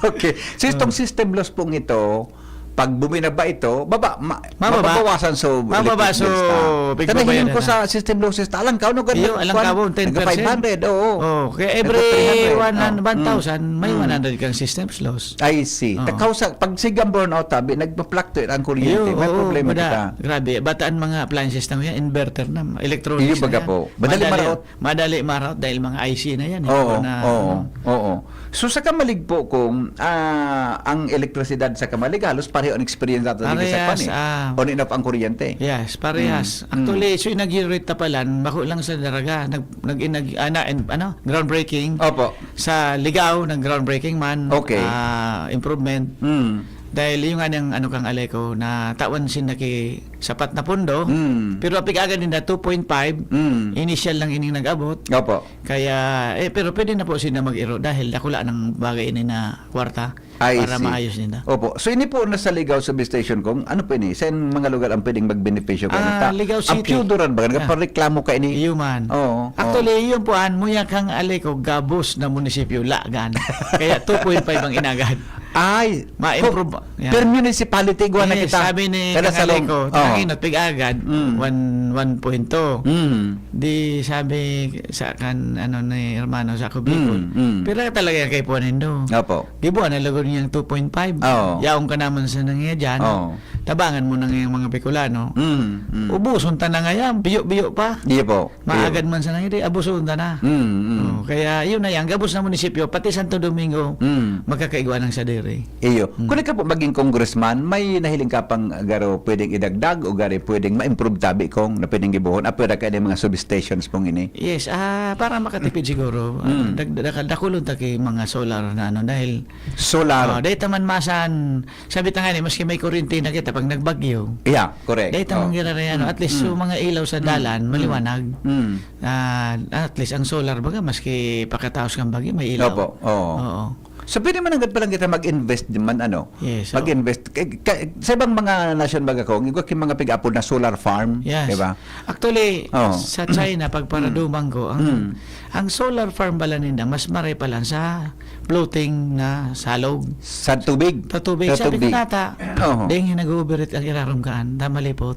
Okay. So, itong system loss pong ito, pag buminaba ito, baba, ma, Mababa. mababawasan so Mababa electric so bills ta. pigbabayaran Sa nahiling ko na. Sa system losses ta, alang ka, ano, Iyo, alang ka, ten percent. Nag-five hundred, oo. Oh, kaya Nag every three hundred. one, Oh. one thousand, may Mm. one hundred kang system loss. I see. Oo. Takaw sa, pag sigang burnout, tabi, nagpa-fluctuate ang kuryente. Iyo, May oo, problema bada, kita. Grabe, bataan mga appliances na yan, inverter na, electronics Iyo, baga na yan. po. Madali maraot. Madali maraot dahil mga I C na yan. eh. Oo, Na, oo, ano. oo. So sa Camalig po, kung ah, ang elektrisidad sa Camalig, halos pareho ang experience natin dito sa Parehas, Camalig. ah. On and off ang kuryente. Yes, parehas. Mm. Actually, so inaugurate ta palan, bako lang sa Daraga, nag, nag, nag, ana, and, ano, groundbreaking. Opo. Sa Ligao, nag-groundbreaking man. Okay. Ah, improvement. Mm. Dahil yung nga niyang ano kang Aleco, na tawan sinda ki sapat na pondo, Mm. pero apig agad ninda two point five, Mm. initial lang ining nag-abot. Opo. Kaya, eh, pero pwede na po sinda mag-iro dahil dakula ng bagay ini na kwarta I para see. Maayos ninda. Opo. So, ini po na sa Ligao Substation, kung ano po ini? Saan mga lugar ang pwedeng magbenepisyo kayo? Ah, Ta-, Ligao ang City. Piyuduran ba? Yeah. Nagpareklamo ka ini? Iyo man. Oo, Actually, yun po, an, muya kang Aleco, gabos na munisipyo, lagan. Kaya two point five ang inagad. Ay, Ma-improve. kung Yeah. per municipality, guwa na Yes, kita. sabi ni Kada Kang salong. Aleco, Oo. tanginot, pig-agad, Mm. one, one point two. Mm. Di sabi sa kan, ano, ni hermano sa Kubikon, Mm, mm. pira talaga yung kay Puanindo. Opo. Gibuan na lagod niyang two point five. Oo. Yaong ka naman sa nangyayad dyan. Oo. Tabangan mo na ngayong mga Bicolano. Mm, mm. Ubuson ta na ngayon, biyo-biyo pa. Iyo po. Maagad man sa nangyayad, abuson ta na. Mm, mm. Oh, kaya yun na yan. Gabos na munisipyo, pati Santo Domingo, Mm. magkakaigwa ng sadiri. Iyo. Mm. Kung ka po maging congressman, may nahiling ka pang garo pwedeng idagdag o gari pwedeng ma-improve tabi kung na pwedeng gibuhon? Apwera ka ng mga substations pong ini? Yes, ah, para makatipid siguro, ah, Mm. dag-, dag-, dakulon ta ki mga solar na ano, dahil Solar. Ah, dahil taman masan, sabi ta nga ni, maski may kuryente na kita pag nagbagyo. Yeah, correct. Dahil taman Oh. gira rin, ano, at least Mm. yung mga ilaw sa Mm. dalan, Mm. maliwanag. Mm. Ah, at least ang solar, baga, maski pakataos kang bagyo, may ilaw. Opo, oo. Oo. So, pwede man agad palang kita mag-invest din man, ano? Yes, oo. Mag-invest. Kay, kay, sa ibang mga nasyon, baga ko, igwa ki mga pig-apod na solar farm, Yes. di ba? Actually, Oo. sa China, pag paradumang ko, ang, Mm. ang solar farm pala ninda, mas maray pala sa floating na salog. Sa tubig? Sa tubig. Sa Sabi ko, tubig. "Tata, Oo. dahil nga nag-overheat ang irarom kaan, tama lipot."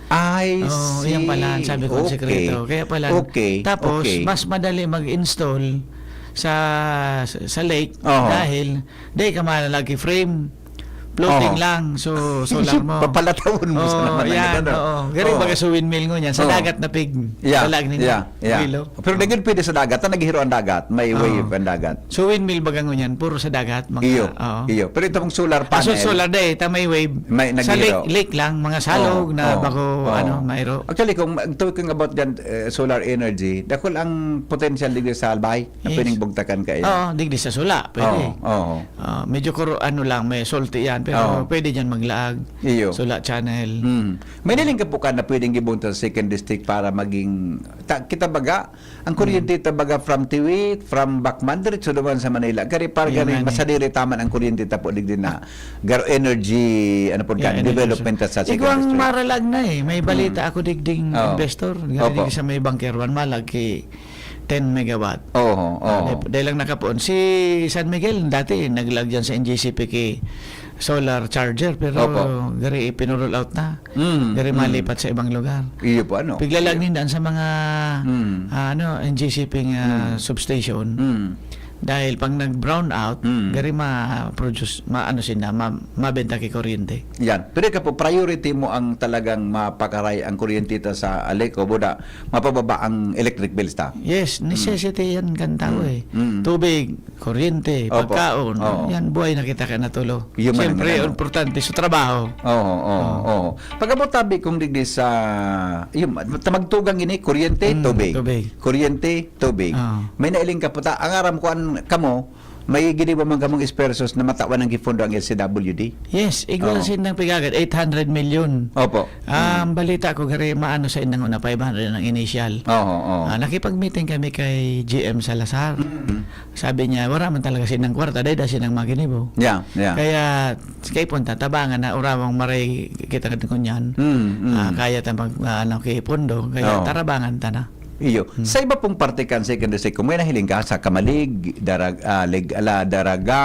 I Oo, see. yan pala, sabi ko, Okay. Sekreto. Kaya pala, Okay. Tapos, Okay. Mas madali mag-install sa, sa, sa lake Oo. dahil di ka malalagi frame. Floating Oo. lang. So, solar mo. Papalatawon mo sa Oo, naman ng yan, ganun. Oo. Gari Oo. baga sa windmill ngunyan, sa Oo. dagat na pig-, Yeah, dalag ninyo. yeah, yeah. Rilo. Pero Oo. dagid pwede sa dagat, ta naghiro ang dagat, may Oo. wave ang dagat. So, windmill baga ngunyan, puro sa dagat, mga, Iyo, oo. iyo. Pero itong solar Ah, so, panel, solar day, ta may wave. may Sa naghiro. lake, lake lang, mga salog Oo, na oo, bago, oo. ano, mairo. Actually, kung mag-, talking about dyan, eh, solar energy, dakul ang potential digdi sa Albay na Yes. pwedeng bugtakan kayo. Oo, digdi sa Sula, pwede. Oo, oo. Ah, medyo kuro-, ano lang, may salty yan, pero Oo. pwede dyan maglaag. Iyo. Sula Channel. Mm. May naling ka po ka na pwedeng gibunta sa second district para maging, ta-, kita baga, ang kuryente Mm. ta baga from Tiwi, from Bacman, diretso naman sa Manila. Kari para Yun gani, nga ni. masadiri taman ang kuryente ta po, digdi na, gar energy, ano po Yeah, ka, energy development ta sa second Igwang district. maralag na eh. May balita Mm. ako digding Oo. investor. Gani Opo. digdi sa may Bunker One, malag ki ten megawatt. Oo, Ah, oo. dahil, dahil lang nakapoon. Si San Miguel, dati, naglag dyan sa N G C P ki solar charger, pero Opo. gari ipinurol out na. Mm, Gari mm. malipat sa ibang lugar. Iyo po, ano? Piglalag Iyo. ninda sa mga, Mm. ah, ano, N G C P nga Mm. substation. Mm. Dahil pag nag-brown out, Mm. gari ma-produce, ma-, ano sinda, ma-, mabenta ki kuryente. Yan. Pero ka po, priority mo ang talagang mapakaray ang kuryente ta sa Aleco, buda, mapababa ang electric bills ta. Yes, Mm. necessity yan kan tao Mm. eh. Mm. Tubig, kuryente, Opo. pagkaon, Oo. yan, buhay na kita ka natulo. Human ang Siyempre, ganun. importante sa trabaho. Oo, oo, Oo. oo. Pag-abot tabi kung digdi sa, yun, ta magtugang ini, kuryente, Mm, tubig. tubig. Kuryente, tubig. Oo. May nailing ka puta. Ang aram ko, an, kamo, may ginibo man kamong esfuerzos na matawan ng gifundo ang L C W D. Yes, igwa Oo. sin ng pigagad, eight hundred million. Opo. Ah, Mm. ang balita ko, gari, maano sa indang una, five hundred ang initial. Oo, oo. Ah, nakipag-meeting kami kay G M Salazar. Mm. Sabi niya, wala man talaga sinang kwarta, dahil da sinang maginibo. Yeah, yeah. Kaya, kay punta, tabangan na, urawang maray kita ngunyan. Mm, mm. Ah, kaya ta mag, ah, ano, kay pundo, kaya Oo. tarabangan ta na. Iyo. Hmm. Sa iba pong parte kan second district, kung may nahiling ka sa Camalig, Darag-, ah, Lig-, ala, Daraga,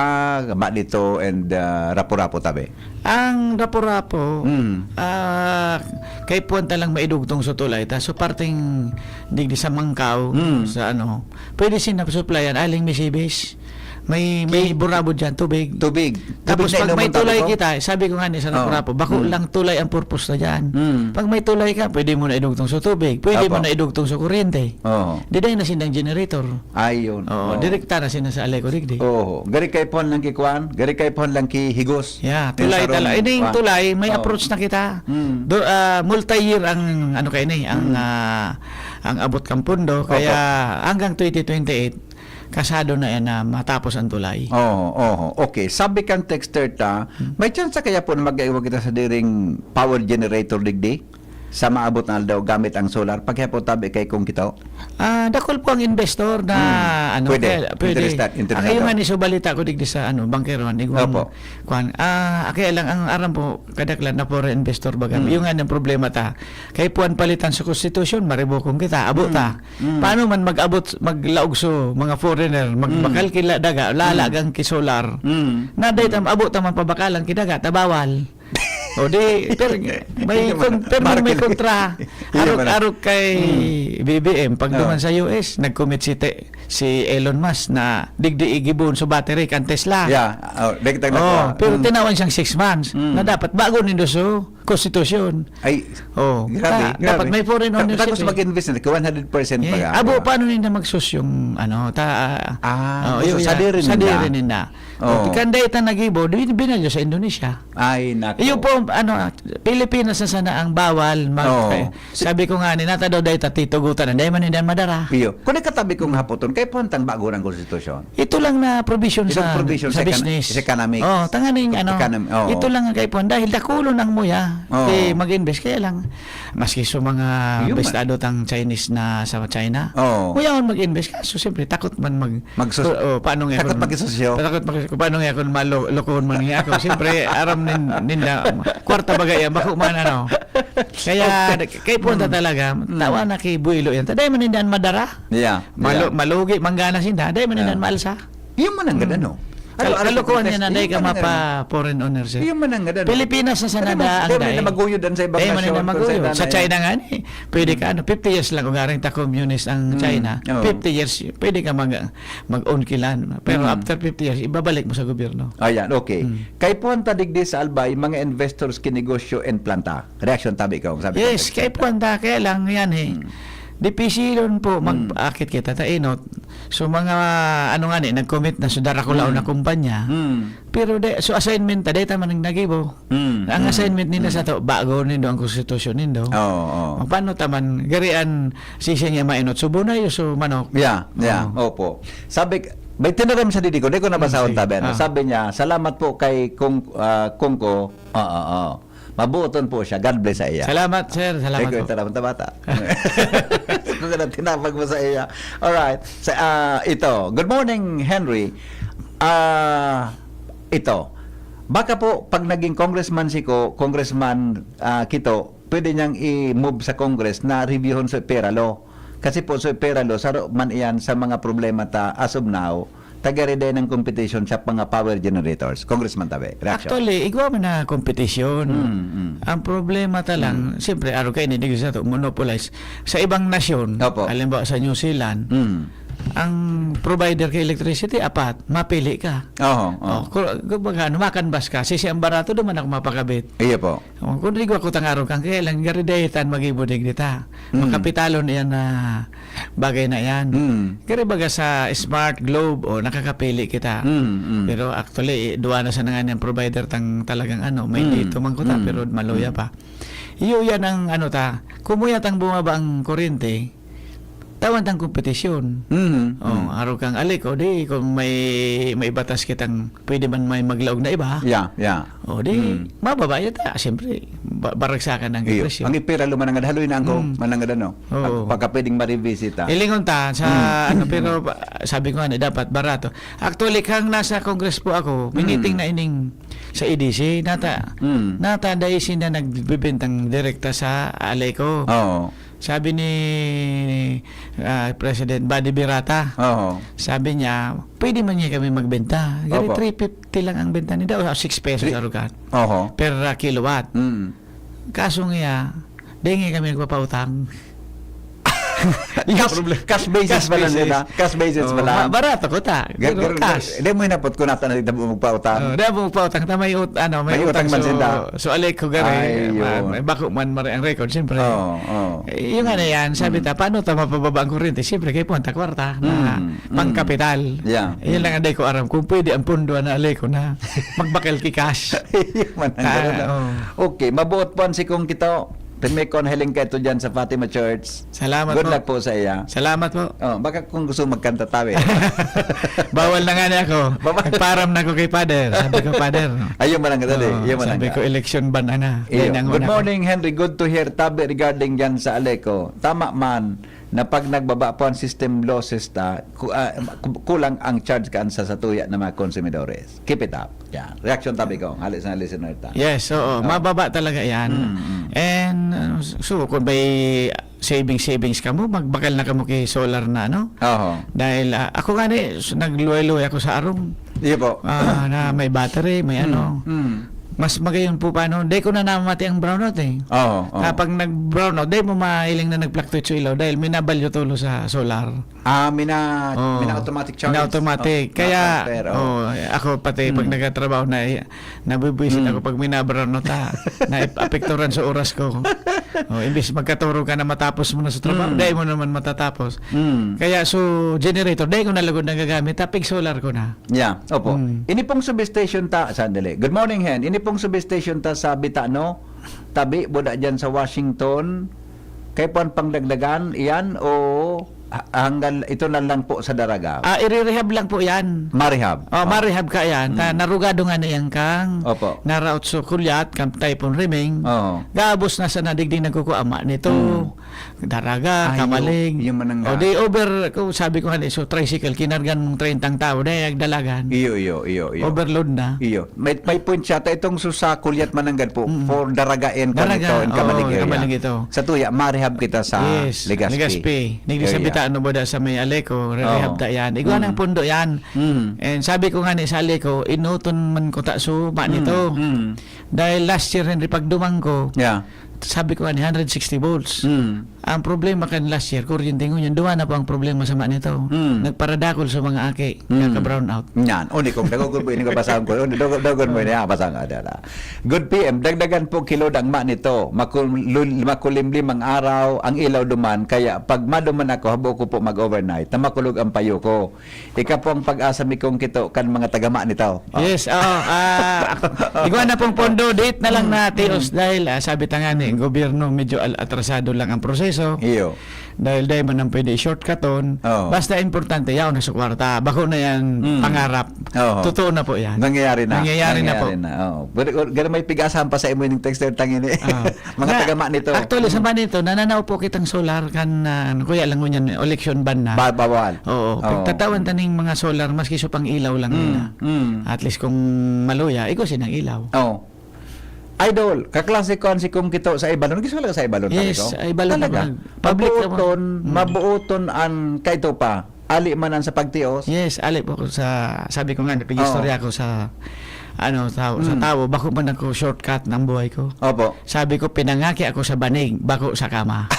Malito, and, ah, Rapu-Rapu tabi. Ang Rapu-Rapu, Hmm. ah, kay puwan ta lang maidugtong sa tulay, ta so parteng digdi sa Mangkaw, Hmm. sa ano, pwede sinda supplyan, aling Misibis. May, may Ki-, burabod dyan, tubig. Tubig. Tapos Tubig na pag may inuman, tulay tabi ko. kita, sabi ko nga ni sa Oo. Rapu-Rapu, bako Hmm. lang tulay ang purpose na dyan. Hmm. Pag may tulay ka, pwede mo na idugtong sa tubig, pwede Apo. mo na idugtong sa kuryente. Oo. Diday na sindang generator. Ayun. Oo, Oo. direkta na sina sa Aleco Digdi. Oo. Gari kay puhan lang ki kuan, gari kay puhan lang ki higos. Yeah, Yung tulay sarong tala-, ini yung kuan. tulay, may Oo. approach na kita. Hmm. Do, ah, multi-year ang, ano kayo ni, ang, Hmm. ah, ang abot kang pundo. Opo. Kaya hanggang twenty twenty-eight, kasado na yan na matapos ang tulay. Oo, oo. Okay. Sabi kan texter ta, Hmm. may chance kaya po na mag-aiwa kita sa diring power generator digdi? Sa maabot na aldaw gamit ang solar, paghapon tabi kay kung kita? Ah, dakul po ang investor na, Hmm. ano, Pwede. kaya, pwede. Interested, interesado. Ang iyo nga ni, so balita ko digdi sa, ano, Bangkeron, igwang Opo. kuwan. Ah, kaya lang, ang aram po, kadaklan na foreign investor baga. Hmm. Yung nga ng problema ta, kay puwan palitan sa konstitusyon, maribokong kita, abo Hmm. ta. Hmm. Paano man mag-abot, maglaog so mga foreigner, magbakal Hmm. kila daga, lalagang Hmm. ki solar. Hmm. Na dahil Hmm. tam-, abo ta man pabakalan ki daga, ta bawal. O di, pero may Hindi naman. kon-, pero may Markel. kontra. Hindi Arog, naman. arog kay Hmm. B B M, pag Oo. duman sa U S, nag-commit si te-, si Elon Musk na digdi igibon so battery kan Tesla. Yeah. Oh, dagdag na Oh, ko. pero Hmm. tinawan siyang six months Hmm. na dapat bago nindo so konstitusyon. Ay, Oh, grabe, ta-, grabe. dapat may foreign Ta-, ownership tapos eh. mag-invest na, one hundred percent Eh, pa abo, ka. paano ninda magsus yung, ano, ta-, Ah, oh, gusto yun yan. sadiri ninda. Sadiri ninda. Oo. Oh, kanday ta nagibo, di-, binalyo sa Indonesia. Ay, nako. Iyo po, ano, Pilipinas na sana ang bawal mag-, Oo. eh, sabi ko nga, ni nata daw dahil tatitugutan, na dahil man hindi madara. Iyo. Kung ikatabi kong hapoton, kay puhantang bago ng konstitusyon. Ito lang na provision Itong sa, provision sa sa econ-, business. sa economics. Oh, tanganing ano, Economy, oo. ito lang ang kaipuhan. Dahil dakulon ang muya, Oo. eh, mag-invest. Kaya lang, maski sa mga Human. bestado tang Chinese na sa China, Oo. muya man mag-invest. Kaso, siyempre, takot man mag-, Magsus-, oh, paano nga takot akong, magsosyo. takot mag-, paano nga akong malo-, lokohon man nga ako. Siyempre, aram nin-, ninda, kwarta bagay yan, bako man ano. Kaya, Okay. kaipuhan ta Mm. talaga, Mm. tawa na kay Builo yan. Taday man ninda ang madara. Yeah, Malo-, yeah. malugi, manggana sinda. Dahil man Yeah. inan maalsa. Yung man ang Mm. ganda, no? Kal-, kalokohan niya na dai ka mapa-foreign owner, sir. Iyo man ang ngadan. Pilipinas na sana dai, dai man na maguyod ang sa ibang nasyon, kung sa maguyod. Sa China nga ni, pwede ka, ano, fifty years lang, kung aring ta communist ang China, fifty years, pwede ka mag-, mag-own kila, no? Pero after fifty years, ibabalik mo sa gobyerno. Ayan, okay. Kaipuhan ta digdi sa Albay, mga investors, kinegosyo, and planta. Reaksyon tabi ka, sabi ko. Yes, kaipuhan ta, kaya lang yan, eh. Dipisilon po, mag-akit kita, ta inot. So, mga, ano nga ni, nag-commit na sa darakulaon na kumpanya. Pero de, so, assignment ta, dai ta man nagnagibo. Ang assignment ninda sa to, bago nindo ang konstitusyon nindo. Oo, oo. O, paano ta man, gari an sisya niya mainot, so bunay o so manok? Yeah, yeah. Oo. Opo. Sabi, may tinaram sa didi ko, di ko nabasahon, sige, tabi, ano? Ah. Sabi niya, "Salamat po kay Kung, ah, Kungko." Oo, oo. Mabuoton po siya. God bless sa iya. Salamat, sir. Salamat po. Ikaw, ito naman, tabata. Kung ano tinapag mo sa iya. Alright. Sa, ah, ito. Good morning, Henry. Ah, ito. Baka po, pag naging congressman si Ko, Congressman, ah, Kito, pwede niyang i-move sa Congress na reviewhon sa pera law. Kasi po, sa pera law, saro man iyan sa mga problema ta as of now, taga-ready ng competition sa mga power generators. Congressman Tabe, reaction? Actually, igwa man na competition. Mm, mm. Ang problema ta lang, Mm. siyempre, araw kayo, hindi sa to, monopolize. Sa ibang nasyon, Opo. halimbawa sa New Zealand, Mm. ang provider ka electricity, apat, mapili ka. Oho, oho. Oh, ku-, kumbaga, ano, makanbas ka. Sisi ang barato, duman ako mapakabit. Iya po. Oh, kung rigwa ko tang araw kang kaya lang, gari dahitan mag-ibudig dita. Mm. Makapitalon iyan na bagay na iyan. Mm. Gari baga sa Smart, Globe, o nakakapili kita. Mm, mm. Pero actually, eh, duwa na sa nangan yung provider tang talagang ano, may Mm, dito man ko ta, mm, pero maluya mm. pa. Iyo yan ang ano ta, kumuya tang bumaba ang kuryente, tawan tang kompetisyon. Mm, Oh, mm. araw kang alik, o di, kung may, may batas kitang pwede man may maglaog na iba. Yeah, yeah. O di, Mm. mababa yata. Siyempre, ba-, baragsakan ang Iyo. presyo. Ang ipira, lumanangad, haloy na ang ko, Mm. manangad ano. Oo. Pag-, pagka pwedeng ma-revisit, ah. Ilingon ta sa Mm. ano, pero ba-, sabi ko nga na, dapat barato. Actually, kang nasa Congress po ako, Mm. miniting na ining sa E D C, nata, Mm. nata dahil sila nagbibintang direkta sa Aleco. Oo. Sabi ni, ah, President Buddy Birata, Oo. sabi niya, "Pwede man niya kami magbenta." Gari Opo. three fifty lang ang benta nila, o six pesos Three arugan Oho. per, ah, kilowatt. Mm. Kaso nga, di nga kami nagpapautang. Cash, Yes. cash basis Cash pa lang basis. nila. Cash basis Oh, pa lang. ma-, barato ko ta. Gar-, Pero gar-, cash. Di mo hinapot kung nata na dito magpautang. Oh, di mo magpautang ta, may ut-, ano, may May utang utang man so, sinda. so, alay ko gari, Ay, ma-, yun. may bako man mari ang record, siyempre. Oo, oo. Eh, yung ano yan, sabi Mm. ta, paano ta mapababa ang kuryente? Siyempre, kaya punta kwarta na Mm, mm. pangkapital. Yeah. Yan Mm. lang ang di ko aram kung pwede ang pondo na alay ko na magbakal ki cash. Yung man ang Ah, ganun, no? oo. Okay, mabuot po ang sikong kito. Pirmi ko ang hiling ka ito dyan sa Fatima Church. Salamat Good po. luck po sa iya. Salamat po. Oh, baka kung gusto magkanta tawi. Bawal na nga niya ako. Bawal. Nagparam na ako kay Father. Sabi ko, "Father." Ayun man ang dali. Oo, Yun man ang sabi ga- ko, "Election ban, ana." Iyo. Yan ang Good una ko. morning, Henry. Good to hear tabi regarding dyan sa Aleco. Tama man na pag nagbaba po ang system losses ta, ku-, ah, ku-, kulang ang charge kaan sa satuya na mga konsumidores. Keep it up. Yan. Reaction tabi ko. Hali sa listener ta. Yes, oo. Oh. Mababa talaga yan. Mm, mm. And, uh, so, kung may savings, savings ka mo, magbakal na ka mo kay solar na, ano? Oho. Dahil, ah, ako nga ni, s-, nagluway-luway ako sa arong. Iya po. Ah, na may battery, may Mm, ano. mm. Mas magayon po paano. Di ko na namati ang brownout eh. Oo, oo. Kapag nag-brownout, di mo mahiling na nag-fluctuate sa ilaw dahil minabalyo tulo sa solar. Ah, mina-, Oh, mina-automatic charge. mina-automatic. Oh, Kaya, na-transfer, oh. oh, ako pati pag Mm. nagtatrabaho na, eh, nabubuisit Mm. ako pag mina-brownout, ah. Naapekturan sa oras ko. Oh, imbis magkaturog ka na matapos mo na sa trabaho, Mm. dahil mo naman matatapos. Mm. Kaya, so, generator, dahil ko na lugod nagagamit, tapig solar ko na. Yeah, opo. Mm. Ini pong substation ta, sandali. Good morning, Hen. Ini pong substation ta sa Bitano, tabi, buda dyan sa Washington. Kay puan pangdagdagan, iyan, o ha-, hanggang ito na lang po sa Daraga? Ah, i-rehab lang po yan. Marehab? Oh, Oh. marehab ka yan. Ta, Mm. narugado nga na yan kang Opo. naraot sa Kulyat, kang Typhoon Riming. Oo. Gabos na sa nadigdi nagkukuama nito. Mm. Daraga, Ay, Kamalig. yung, yung manangga. O di over, kung sabi ko nga, so tricycle, kinargan mong trentang tao, dahil nagdalagan. Iyo, iyo, iyo, iyo. Overload na. Iyo. May, may point siya. Ta itong so sa Kulyat Mananggad po, Mm. for Daraga and Daraga, Kamito and oo, Kamalig area. Kamalig ito. Sa tuya, marehab kita sa Yes, Legazpi Legazpi. Nagdi sa area. Bita-, ano ba da sa may Aleco, re-rehab Oo. ta yan. Igwa Mm. ng pundo yan. Mm. And sabi ko nga ni sa Aleco, inuton man ko ta suma Mm. nito. Mm. Dahil last year, Henry, pagduman ko, Yeah. sabi ko nga ni, hundred sixty volts. Mm. Ang problema kan last year, kuryente ngunyan, duwa na po ang problema sa ma nito. Mm. Nagparadakol sa mga aki, Mm. nagka-brownout. Yan. O, ni kung nagugod mo, ini ko basahon ko. O, dogon, dogon mo, ini, ah, basahon ko, dala. Good P M, dagdagan po kilod ang ma nito. Makul-, lul-, makulimlim ang araw, ang ilaw duman. Kaya pag maduman ako, habo ko po mag-overnight na makulog ang payo ko. Ika po ang pag-asa mi kung kito kan mga tagama nito. Oh. Yes, oo. Ah, igwa na pong pondo, date na lang Mm, na, Tios, mm. dahil, ah, sabi ta nga ni, gobyerno, medyo al-, atrasado lang ang proseso. Iyo. Dahil dahil man ang pwede shortcuton. Oo. Basta importante, yaon na sa kwarta. Bako na yan, Mm. pangarap. Oo. Totoo na po yan. Nangyayari na. Nangyayari na po. Nangyayari na, oo. Pero, pero may pig-asahan pa sa imo yung texter tangin eh. Ah. Mga Na, tagama nito. actually, sa Mm. ba nito, nananaw po kitang solar kan, ah, ano, kuya lang ngunyan, election ban na. Ba-, bawal. Oo. Oo. Pagtatawan ta ning mga solar, maski sa pang-ilaw lang Mm, nila. mm. At least kung maluya, ikaw sinang ilaw. Oo. Idol, kaklase ko an si Kong Kito sa Ibalon. Gusto ka lang sa Ibalon, pare Yes, ko? sa Ibalon Talaga? naman. Public naman. Mabuoton, Mm. mabuoton an kaito pa. Ali man an sa pagtios. Yes, ali po ako sa, sabi ko nga, napag-istorya Oo. ako sa, ano, sa, sa Mm. tao, bako man ako shortcut ng buhay ko. Opo. Sabi ko, "Pinangaki ako sa banig, bako sa kama."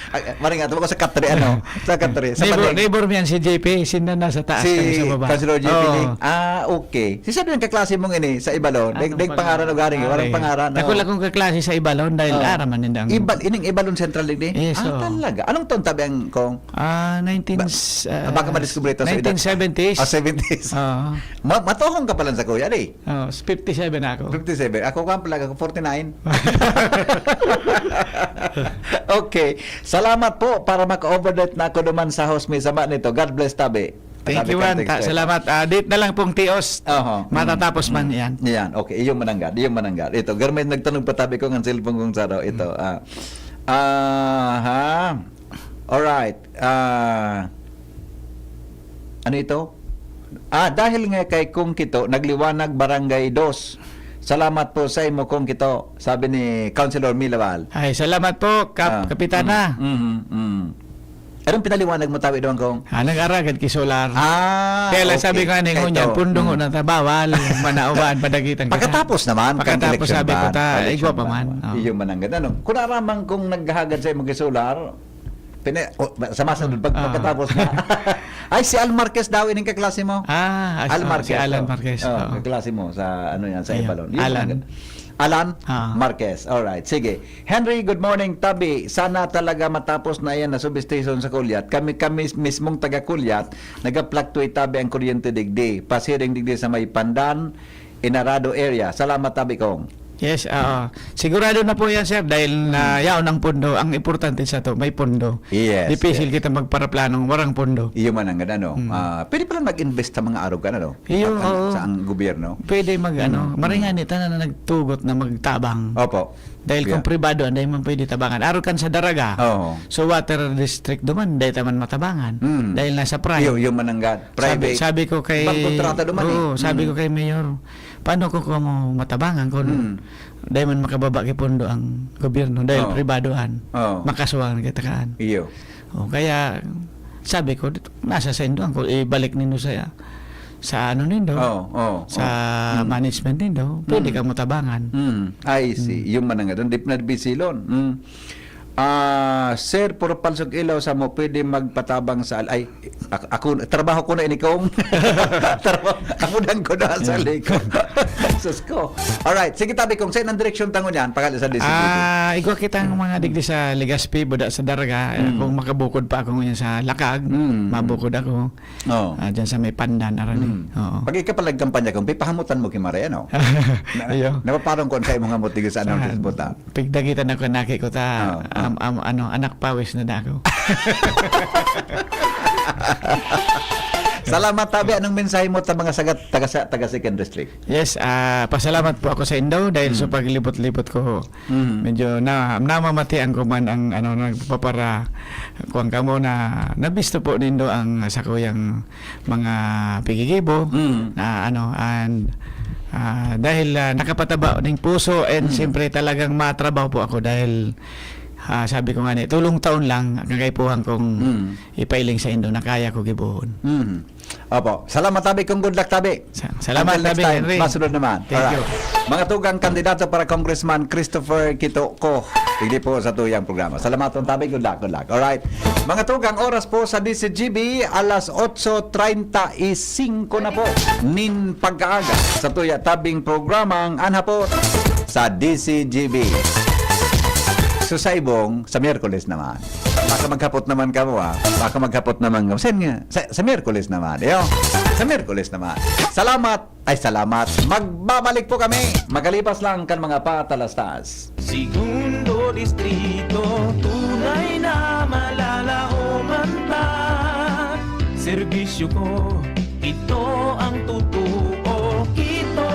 Ay, maring ato ko sa katre, ano? Sa katre, sa Neighbor, banig. neighbor mo yan si J P, sinda na sa taas, Si kami sa baba. Councilor J P Oo. Ling. Ah, okay. Si sabi ng kaklase mong ini sa Ibalon, Anong dag-, dag pangaran o garing, pangalan? walang Ay, pangaran, dakul oh. akong kaklase sa Ibalon dahil Oh. araman ninda ang Ibal-, ining Ibalon Central Digdi? Yes, Ah, oo. talaga? Anong taon tabi ang kong Ah, nineteen, Ba-, ah, baka madiskubre ito sa edad. nineteen seventies. Ah, seventies. Oo. Ma-, matuhong ka pala sa kuya, di? Oh, fifty-seven ako. Fifty-seven. Ako ka pala, ako forty-nine. Okay. Salamat po para maka-overnight na ako duman sa house may sama nito. God bless, tabi. Thank Tabi you, man. Context Ta-, eh. salamat. Ah, date na lang pong tios. Oho. Matatapos Mm. man Mm. yan. Yan. Okay. Iyong mananggad. Iyong mananggad. Ito, Garmin, nagtanog pa tabi ko ng cellphone kong saro. Ito. Mm. Ah. Aha. Alright. Ah. Ano ito? Ah, dahil nga kay Kong Kito, nagliwanag Barangay Dos. Salamat po sa imo, Kong Kito, sabi ni Councilor Milaval. Ay, salamat po, Kap-, Ah, Kapitana. mm, mm, mm. Anong pinaliwanag mo, tabi doon, Kong? Ah, nag-aragad ki solar. Ah, Kaya lang sabi okay. ko nga, "Ningon Ito. yan, pundong Mm. na ta, bawal, manauban, padagitan ka na." Pagkatapos naman, kang Pagkatapos election sabi ko, ban, "Ta, election igwa pa ban. man." Oh. Iyo man ang ganda, no? Kung naramang kung naghahagad sa imong solar, pina-, oh, sa masunod, pag-, Ah. pagkatapos na. Ay, si Al Marquez daw, ining kaklase mo. Ah, ah, Al si Marquez, Alan oh. Marquez, Oh, oo. kaklase mo sa, ano yan, sa Ayun, Ibalon. Yun Alan. ang ganda. Alan Ah. Marquez. Alright, sige. Henry, good morning. Tabi, sana talaga matapos na yan na substation sa Kulyat. Kami, kami mismong taga Kulyat, nag-fluctuate tabi ang kuryente digdi. Pasiring digdi sa may Pandan, Inarado area. Salamat, tabi kong. Yes, oo. Sigurado na po yan, sir, dahil na Hmm. yaon ang pondo. Ang importante sa to, may pondo. Yes, Difícil yes. kita magparaplanong warang pondo. Iyo man ang ganda, no? Hmm. Ah, pwede pala mag-invest sa mga arog ka na, no? Iyo, Ang, ang, oo. sa ang gobyerno. Pwede mag, ano, Hmm. maringan ita na nagtugot na magtabang. Opo. Dahil kung Yeah. pribado, anday man pwede tabangan. Araw kan sa Daraga. Oo. So, water district duman, dahil taman matabangan. Mm. Dahil nasa private. Iyo, iyo mananggad. Sabi, Private. sabi ko kay, Ibang kontrata duman eh. oo, sabi Mm. ko kay Mayor, "Paano ko kamo matabangan kung Mm. dahil man makababa kay pondo ang gobyerno, dahil Oo. pribadoan, Oo. makasuhan kita kaan." Iyo. O, kaya, sabi ko, "Nasa sa indo, ang ibalik nindo sa, sa ano nindo, Oo, oo, sa oo. Mm. management nindo, pwede Mm. ka mo tabangan." Mm. I see. Mm. Yung manangadon, di na bisilon. Mm. Ah, sir, puro palsog ilaw sa mo, pwede magpatabang sa al-, ay, ak-, ako, trabaho ko na ini, kong. Trabaho, ako lang ko na sa Mm. likod. Sus ko. Alright, sige, tabi kong, saan ang direksyon tango niyan? Pakali sa D C P T. Ah, igwa kita ang mga digdi sa Legazpi, buda sa Daraga. Eh, Mm. kung makabukod pa ako ngayon sa Lakag, Mm. mabukod ako. Oo. Ah, dyan sa may Pandan, aran eh. Mm. Oo. Pag ikapalag kampanya kong, pipahamutan mo kay Maria, no? Na, Iyo. napaparong ko sa imong hamot, digdi sa Sa anong Facebook, ah. Pigdagitan ako, naki ko ta, Oo, oo. am-, am-, ano, anak pawis na da ako. Salamat, tabi. Anong mensahe mo ta mga sagat, taga sa, taga Second District? Yes, ah, pasalamat po ako sa indo dahil sa Mm. paglibot-libot ko. Mm. Medyo na, namamatian ko man ang, ano, nagpapara-, kuwan kamo na nabisto po nindo ang sakuyang mga pigigibo Mm. na, ano, and, ah, dahil, ah, nakapataba ning puso and Mm. siyempre talagang matrabaho po ako dahil Ah, sabi ko nga ni, tulong taon lang, ang kaipuhan kong Mm. ipailing sa indo na kaya ko gibohon. Mm. Opo. Salamat, tabi, kung good luck, tabi. Sa-, salamat, Until next tabi, time, Henry. Masunod naman. Thank Alright. you. Mga tugang kandidato para Congressman Christopher Quito Co. Hindi po sa tuyang programa. Salamat, tabi. Good luck, good luck. Alright. Mga tugang, oras po sa D C G B, alas otso treinta y cinco na po. Nin pagkaaga sa tuya tabing programang Anhapot sa D C G B. So, sa ibong, sa Miyerkules naman. Baka maghapot naman kamo, ah. Baka maghapot naman kamo. Sen nga, sa, sa Miyerkules naman. Iyo, sa Miyerkules naman. Salamat. Ay, salamat. Magbabalik po kami. Magalipas lang kan mga patalastas. Segundo Distrito, tunay na malalaoman ta. Serbisyo ko, ito ang totoo. Ito,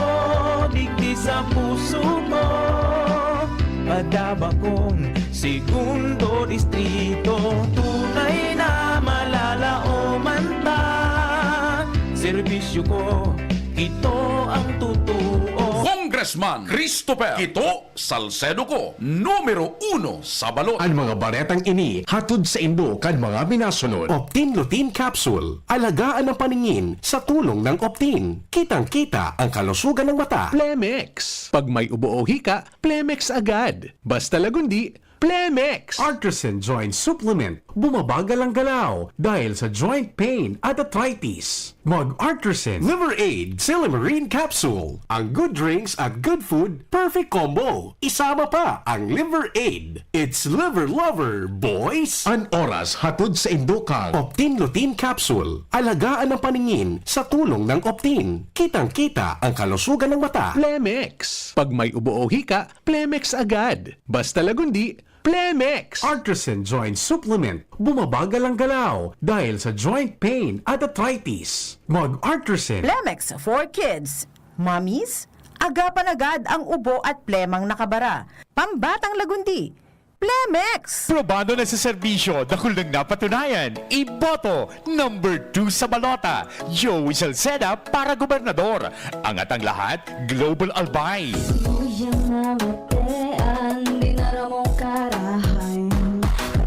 digdi sa puso ko. Padaba kong Segundo Distrito, tunay na malalaoman ta. Serbisyo ko, ito ang totoo. Congressman Christopher Quito Salcedo Co, numero uno sa balota. An mga baretang ini hatod saindo kan mga minasunod: Optin Lutein Capsule. Alagaan ang paningin sa tulong ng Optin. Kitang-kita ang kalusugan ng mata. Plemex. Pag may ubo o hika, Plemex agad. Basta lagundi, Plemex! Artresin Joint Supplement. Bumabagal ang galaw dahil sa joint pain at arthritis. Mag-Artresin Liver Aid Silymarin Capsule. Ang good drinks at good food, perfect combo. Isama pa ang Liver Aid. It's Liver Lover, boys! An oras hatod saindo kan Optin Lutein Capsule. Alagaan ang paningin sa tulong ng Optin. Kitang-kita ang kalusugan ng mata. Plemex. Pag may ubo o hika, Plemex agad. Basta lagundi, Plemex! Artresin Joint Supplement. Bumabagal ang galaw dahil sa joint pain at arthritis. Mag-Artresin. Plemex for kids. Mommies, agapan agad ang ubo at plemang nakabara. Pambatang lagundi, Plemex! Probado na sa serbisyo, dakul nang napatunayan. Iboto, number two sa balota, Joey Salceda para gobernador. Angat ang lahat, Global Albay. Luyang namatean, di na ramong karahay.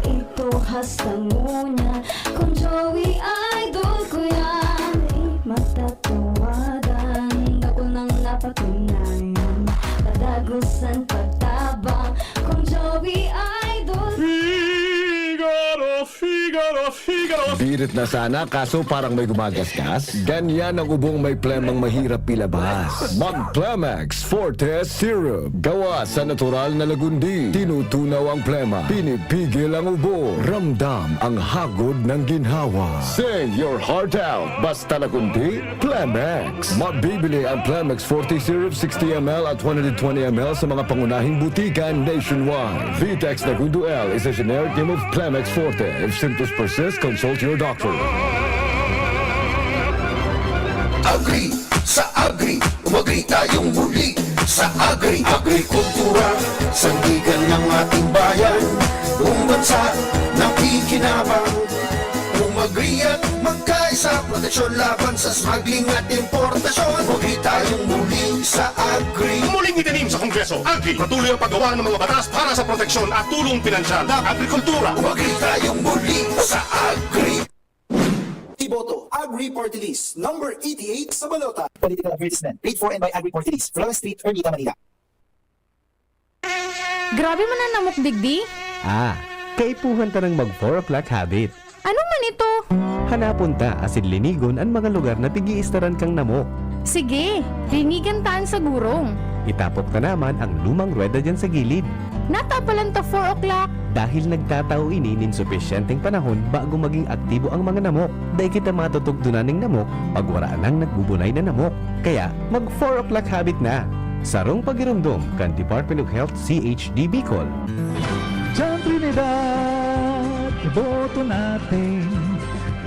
Ito hasta ngunyan, kung Joey idol ko yan, di matatawadan, dakul nang napatunayan. Padagusan, pagtabang, kung Joey idol. Figaro, Figaro, Figaro. Birit na sana, kaso parang may gumagasgas. Ganyan ang ubong may plemang mahirap ilabas. Mag Plemex Forte Syrup. Gawa sa natural na lagundi. Tinutunaw ang plema. Pinipigil ang ubo. Ramdam ang hagod ng ginhawa. Sing your heart out. Basta lagundi, Plemex. Mabibili ang Plemex Forte Syrup sixty M L at one hundred twenty M L sa mga pangunahing butika nationwide. Vitex Nagundo L is a generic name of Plemex Forte. If symptoms persist, consult your doctor. Agri sa Agri, umagri tayong muli sa Agri. Agrikultura, sandigan ng ating bayan, buong bansa nakikinabang. Umagri at magkaisa, proteksyon laban sa smuggling at importasyon. Umagri tayong muli sa Agri. Muling itanim sa Kongreso, Agri. Patuloy ang paggawa ng mga batas para sa proteksyon at tulong pinansyal ng agrikultura. Umagri tayong muli sa Agri. Iboto, Agri Party List, number eighty-eight sa balota. Political advertisement, paid for and by Agri Party List, Flores Street, Ermita, Manila. Grabe man an namok digdi. Ah, kaipuhan ta nang mag four o'clock habit. Ano man ito? Hanapon ta asin linigon an mga lugar na pig-iistaran kang namok. Sige, linigan ta an sagurong. Itapok ta naman ang lumang ruweda diyan sa gilid. Natapalan ta four o'clock. Dahil nagtatao ini nin supisyenteng panahon bago maging aktibo ang mga namok, dai kita matutugdonan ning namok pag wara nang nagbubunay na namok. Kaya, mag four o'clock habit na. Sarong pagiromdom kan Department of Health C H D Bicol. Diyan Trinidad, iboto natin.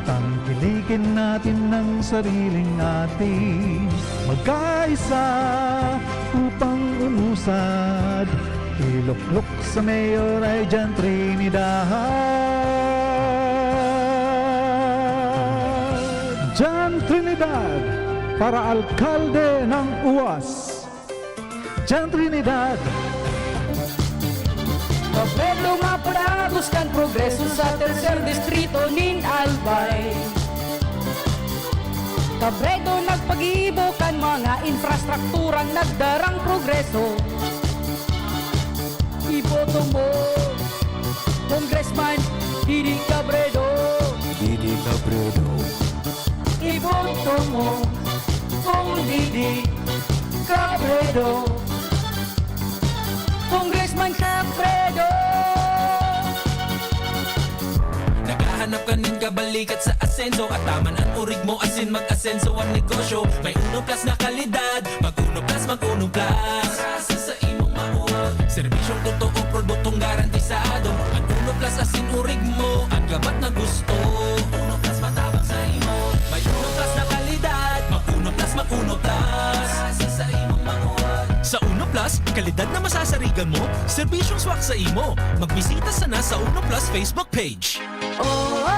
Tangkilikin natin ang sariling atin. Magkaisa upang umusad. Iluklok sa mayor ay Diyan Trinidad. Diyan Trinidad para alkalde ng uwas. Diyan Trinidad. Papel Mapatagos kan progreso sa tercer distrito nin Albay. Cabredo nagpagibo kan mga infrastrukturang nagdarang progreso. Iboto mo, Congressman Didi Cabredo. Didi Cabredo. Iboto mo, Cong Didi Cabredo. Congressman Cabredo. Naghahanap ka nin kabalikat sa asenso, at taman an urig mo asin mag-asenso ang negosyo. May Uno Plus na kalidad, mag Uno Plus, mag Uno Plus. Sa, sa, sa imong mauwag. Serbisyong totoo, produktong garantisado. Ang Uno Plus asin urig mo, ang gabat na gusto. Uno Plus matabang sa imo. May Uno Plus na kalidad, mag Uno Plus, mag Uno Plus. Sa, sa imong mauwag. Sa Uno Plus, kalidad na masasarigan mo, serbisyong swak sa imo. Magbisita sana sa Uno Plus Facebook page. Oh, oh, oh,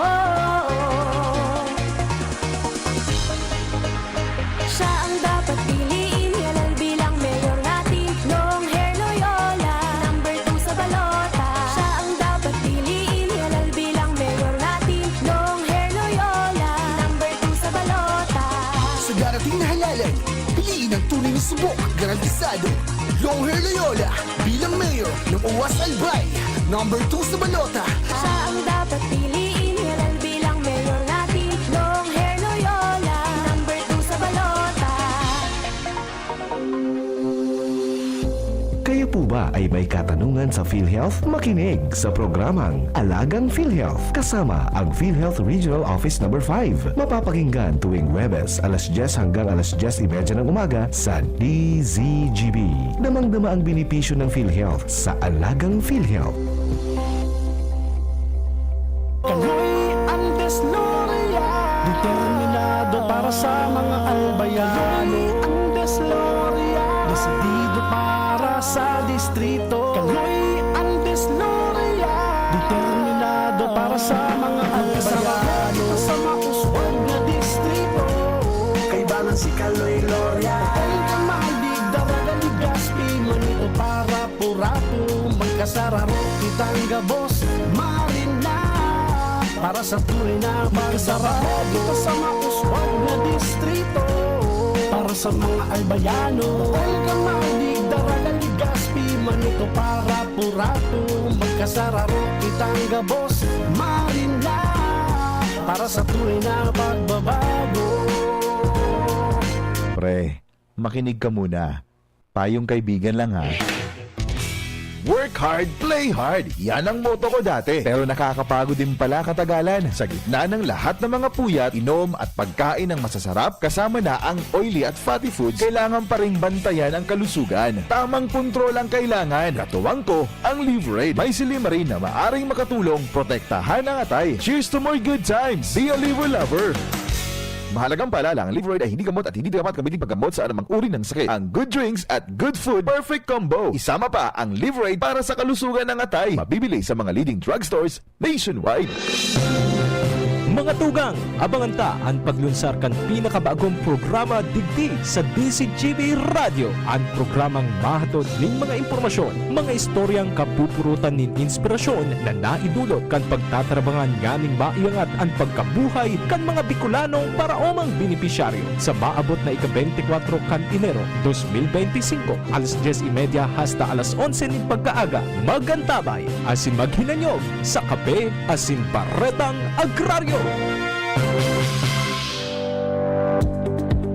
oh, oh, oh. Siya ang dapat piliin, halal bilang mayor natin, Long Hair Loyola, number two sa balota. Siya ang dapat piliin, halal bilang mayor natin, Long Hair Loyola, number two sa balota. Sa darating na halalan, piliin ang tunay na subok, garantisado. Long Hair Loyola bilang mayor ng Uwas Albay, number two sa balota. Siya ang dapat piliin, halal bilang mayor natin, Long Hair Loyola, number two sa balota. Kayo po ba ay may katanungan sa PhilHealth? Makinig sa programang Alagang PhilHealth kasama ang PhilHealth Regional Office Number five. Mapapakinggan tuwing Huwebes, alas dyes hanggang alas dyes y media ng umaga sa D Z G B. Damang-dama ang benepisyo ng PhilHealth sa Alagang PhilHealth. Kaloy Andes Loria, determinado para sa mga Albayano. Kaloy Andes Loria, desidido para sa distrito. Kaloy Andes Loria, determinado para sa mga Albayano. Sa mauswag na distrito, kaibanan si Kaloy Loria. Kaloy ka mahalig, Daraga, Legazpi, Manito, para Purato, magkasararo kitang gabos, Marina. Para sa tunay na pagkasararo kita sa mauswag na distrito. Para sa mga Albayano, Olga, Malig, Daraga, Legazpi, Manito, para Purato, magkasararo kitang gabos, Marina. Para sa tunay na pagbabago. Pre, makinig ka muna. Payong kaibigan lang, ha. Work hard, play hard. Yan ang motto ko dati. Pero nakakapagod din pala katagalan. Sa gitna ng lahat ng mga puyat, inom at pagkain ng masasarap, kasama na ang oily at fatty foods, kailangan pa ring bantayan ang kalusugan. Tamang kontrol ang kailangan. Katuwang ko, ang Liverade. May silymarin na maaring makatulong protektahan ang atay. Cheers to more good times! Be a Liver Lover! Mahalagang paalala, ang Liverade ay hindi gamot at hindi dapat gamitin paggamot sa anumang uri ng sakit. Ang good drinks at good food, perfect combo. Isama pa ang Liverade para sa kalusugan ng atay. Mabibili sa mga leading drugstores nationwide. Mga tugang, abangan ta an paglunsar kan pinakabagong programa digdi sa D Z G B Radyo. An programang mahatod nin mga impormasyon, mga istoryang kapupurutan nin inspirasyon na naidulot kan pagtatrabangan nganing maiangat an pagkabuhay kan mga Bicolanong paraomang benepisyaryo. Sa maabot na ika-beintikwatro kan Enero, dos mil beintisinko, alas dyes y media hasta alas onse nin pagkaaga, mag-antabay asin maghinanyog sa Kape asin Baretang Agraryo.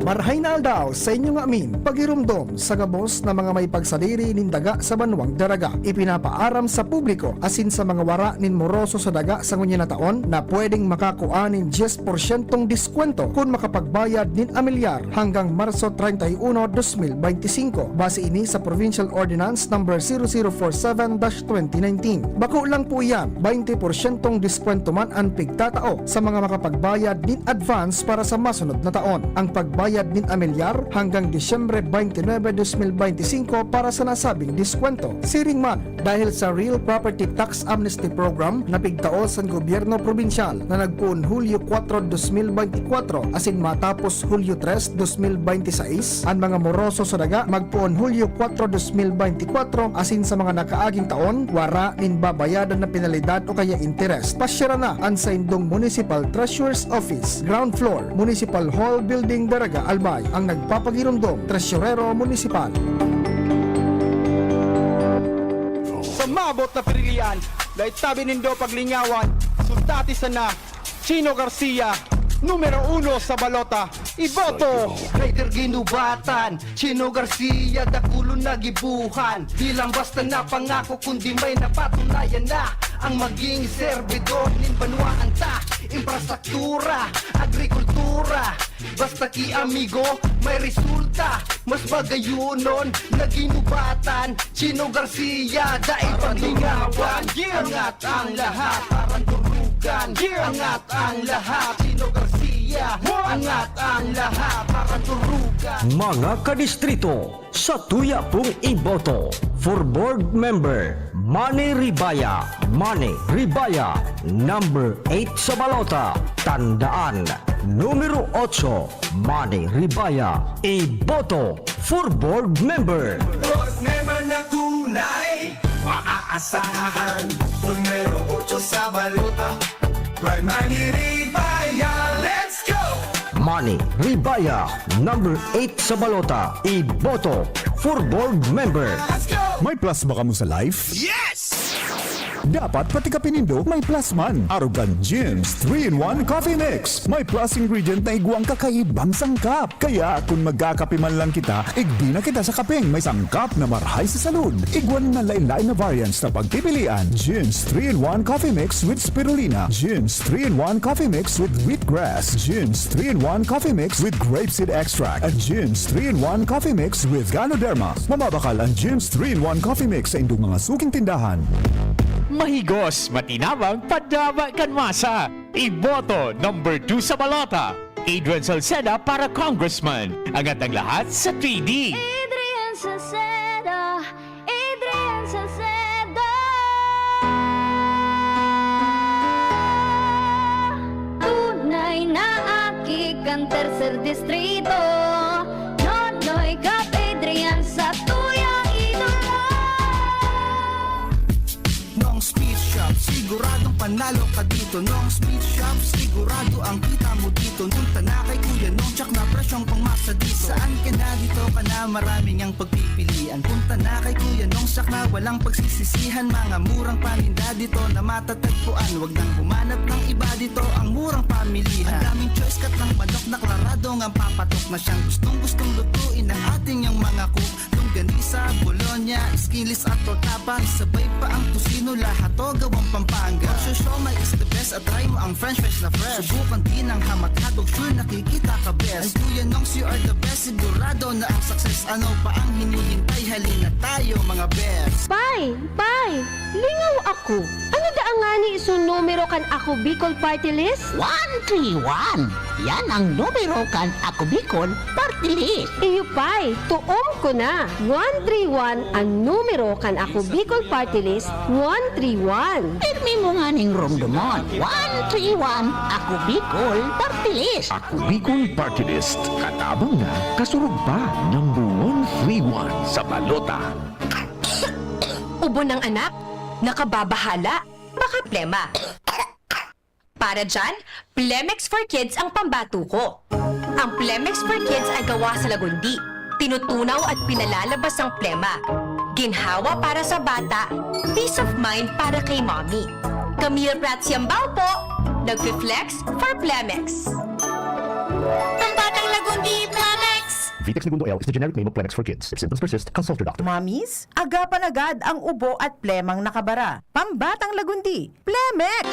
Marahay na aldaw sa inyo ngamin, pagiromdom sa gabos na mga may pagsadiri nin daga sa banwang Daraga. Ipinapaaram sa publiko asin sa mga wara nin moroso sa daga sa ngunyan na taon na pwedeng makakua nin dyes porsyentong diskwento kun makapagbayad nin amilyar hanggang Marso treinta y uno, dos mil beintisinko. Base ini sa Provincial Ordinance Number zero zero four seven dash twenty nineteen. Bako lang po iyan, baynte porsyentong diskwento man an pigtatao sa mga makapagbayad nin advance para sa masunod na taon. Ang pagbayad bayad nin amilyar hanggang Disyembre twenty-nine, twenty twenty-five para sa nasabing diskwento. Siring man, dahil sa Real Property Tax Amnesty Program na pigtaos kan gobyerno probinsyal na nagpoon Hulyo kuwatro, dos mil beintikwatro asin matapos Hulyo tres, dos mil beintiseis, an mga moroso sa daga magpoon Hulyo kuwatro, dos mil beintikwatro asin sa mga nakaaging taon, wara nin babayadan na penalidad o kaya interes. Pasyara na an saindong Municipal Treasurer's Office, ground floor, Municipal Hall Building, Daraga, Albay, ang nagpapagiromdom, Tresurero Municipal. Sa mabot na pirilian, dai tabi nindo paglingawan, sundati sana, Chino Garcia, numero uno sa balota, iboto! Rider ginubatan, Chino Garcia, dakulon na gibuhan. Di lang basta na pangako, kundi may napatunayan na. Ang maging serbidor nin banwaan ta, infrastruktura, agrikultura. Basta ki amigo, may resulta. Mas bagayunon na ginubatan. Chino Garcia, dai paglingawan. Angat ang lahat, parang durugan. Angat ang lahat, Chino Garcia. Angat ang lahat, parang durugan. Mga kadistrito, sa tuya pong iboto, for board member, Manny Ribaya. Manny Ribaya, number eight sa balota. Tandaan, numero otso, Manny Ribaya. Iboto for board member. Board member na tunay, maaasahan. Numero otso sa balota, Manny Ribaya. Let's go! Manny Ribaya, number eight sa balota. Iboto for board member. Let's go! May plus ba kamo sa life? Yes! Dapat pati kape nindo may plus man. Arog kan Jim's three-in-one Coffee Mix. May plus ingredient na igwang kakaibang sangkap. Kaya kun magkakape man lang kita, igdi na kita sa kapeng may sangkap na marhay sa salud. Igwa nin lain-lain na variants na pagpipilian. Jim's three-in-one Coffee Mix with Spirulina. Jim's three-in-one Coffee Mix with Wheatgrass. Jim's three-in-one Coffee Mix with Grapeseed Extract. And Jim's three-in-one Coffee Mix with Ganoderma. Mamabakal ang Jim's three-in-one Coffee Mix sa indong mga suking tindahan. Mahigos, matinabang, padaba kan masa. Iboto number two sa balota, Adrian Salceda para congressman. Angat ang lahat sa three D. Adrian Salceda, Adrian Salceda. Tunay na aki kan Tercer Distrito. Nonoy Kap Adrian, sa tuyang idolo. Nong Speed Shop, siguradong panalo ka dito. Nong Speed Shop, sigurado ang kita mo dito. Punta na kay Kuya Nong, tsak na presyong pangmasa dito. Saan ka na, dito ka na, maraming ang pagpipilian. Punta na kay Kuya Nong, tsak na walang pagsisisihan. Mga murang paninda dito na matatagpuan. Wag nang humanap ng iba dito, ang murang pamilihan. Ang daming choice, cut ng manok na klaradong ang papatok na siyang gustong-gustong lutuin ng ating yang mga cook. Longganisa, bologna, skinless at tortapa, sabay pa ang tocino, lahat to gawang Pampanga. For sure, siomai is the best at try mo ang french fries na fresh. Subukan din ang hamat hotdog, sure nakikita ka best. And Kuya Nongs, you are the best, sigurado na ang success. Ano pa ang hinihintay? Halina tayo, mga best. Pay! Pay! Lingaw ako! Ano daa ngani isun numero kan Ako Bicol Party List? One three one! Yan ang numero kan Ako Bicol Party List. Iyo pay, tuom ko na. One three one an numero kan Ako Bicol Party List, one three one. Pirmi mo nganing romdomon. One three one, Ako Bicol Party List. Ako Bicol Party List, katabang na, kasurog pa, number one three one sa balota. Ubo ng anak, nakababahala, baka plema. Para dyan, Plemex for Kids ang pambato ko. Ang Plemex for Kids ay gawa sa lagundi. Tinutunaw at pinalalabas ang plema. Ginhawa para sa bata, peace of mind para kay mommy. Camille Prats Yambao po, nagfi-flex for Plemex. Ang batang lagundi, Plemex! Vitex Negundo L is the generic name of Plemex for Kids. If symptoms persist, consult your doctor. Mommies, agapan agad ang ubo at plemang nakabara. Pambatang lagundi, Plemex!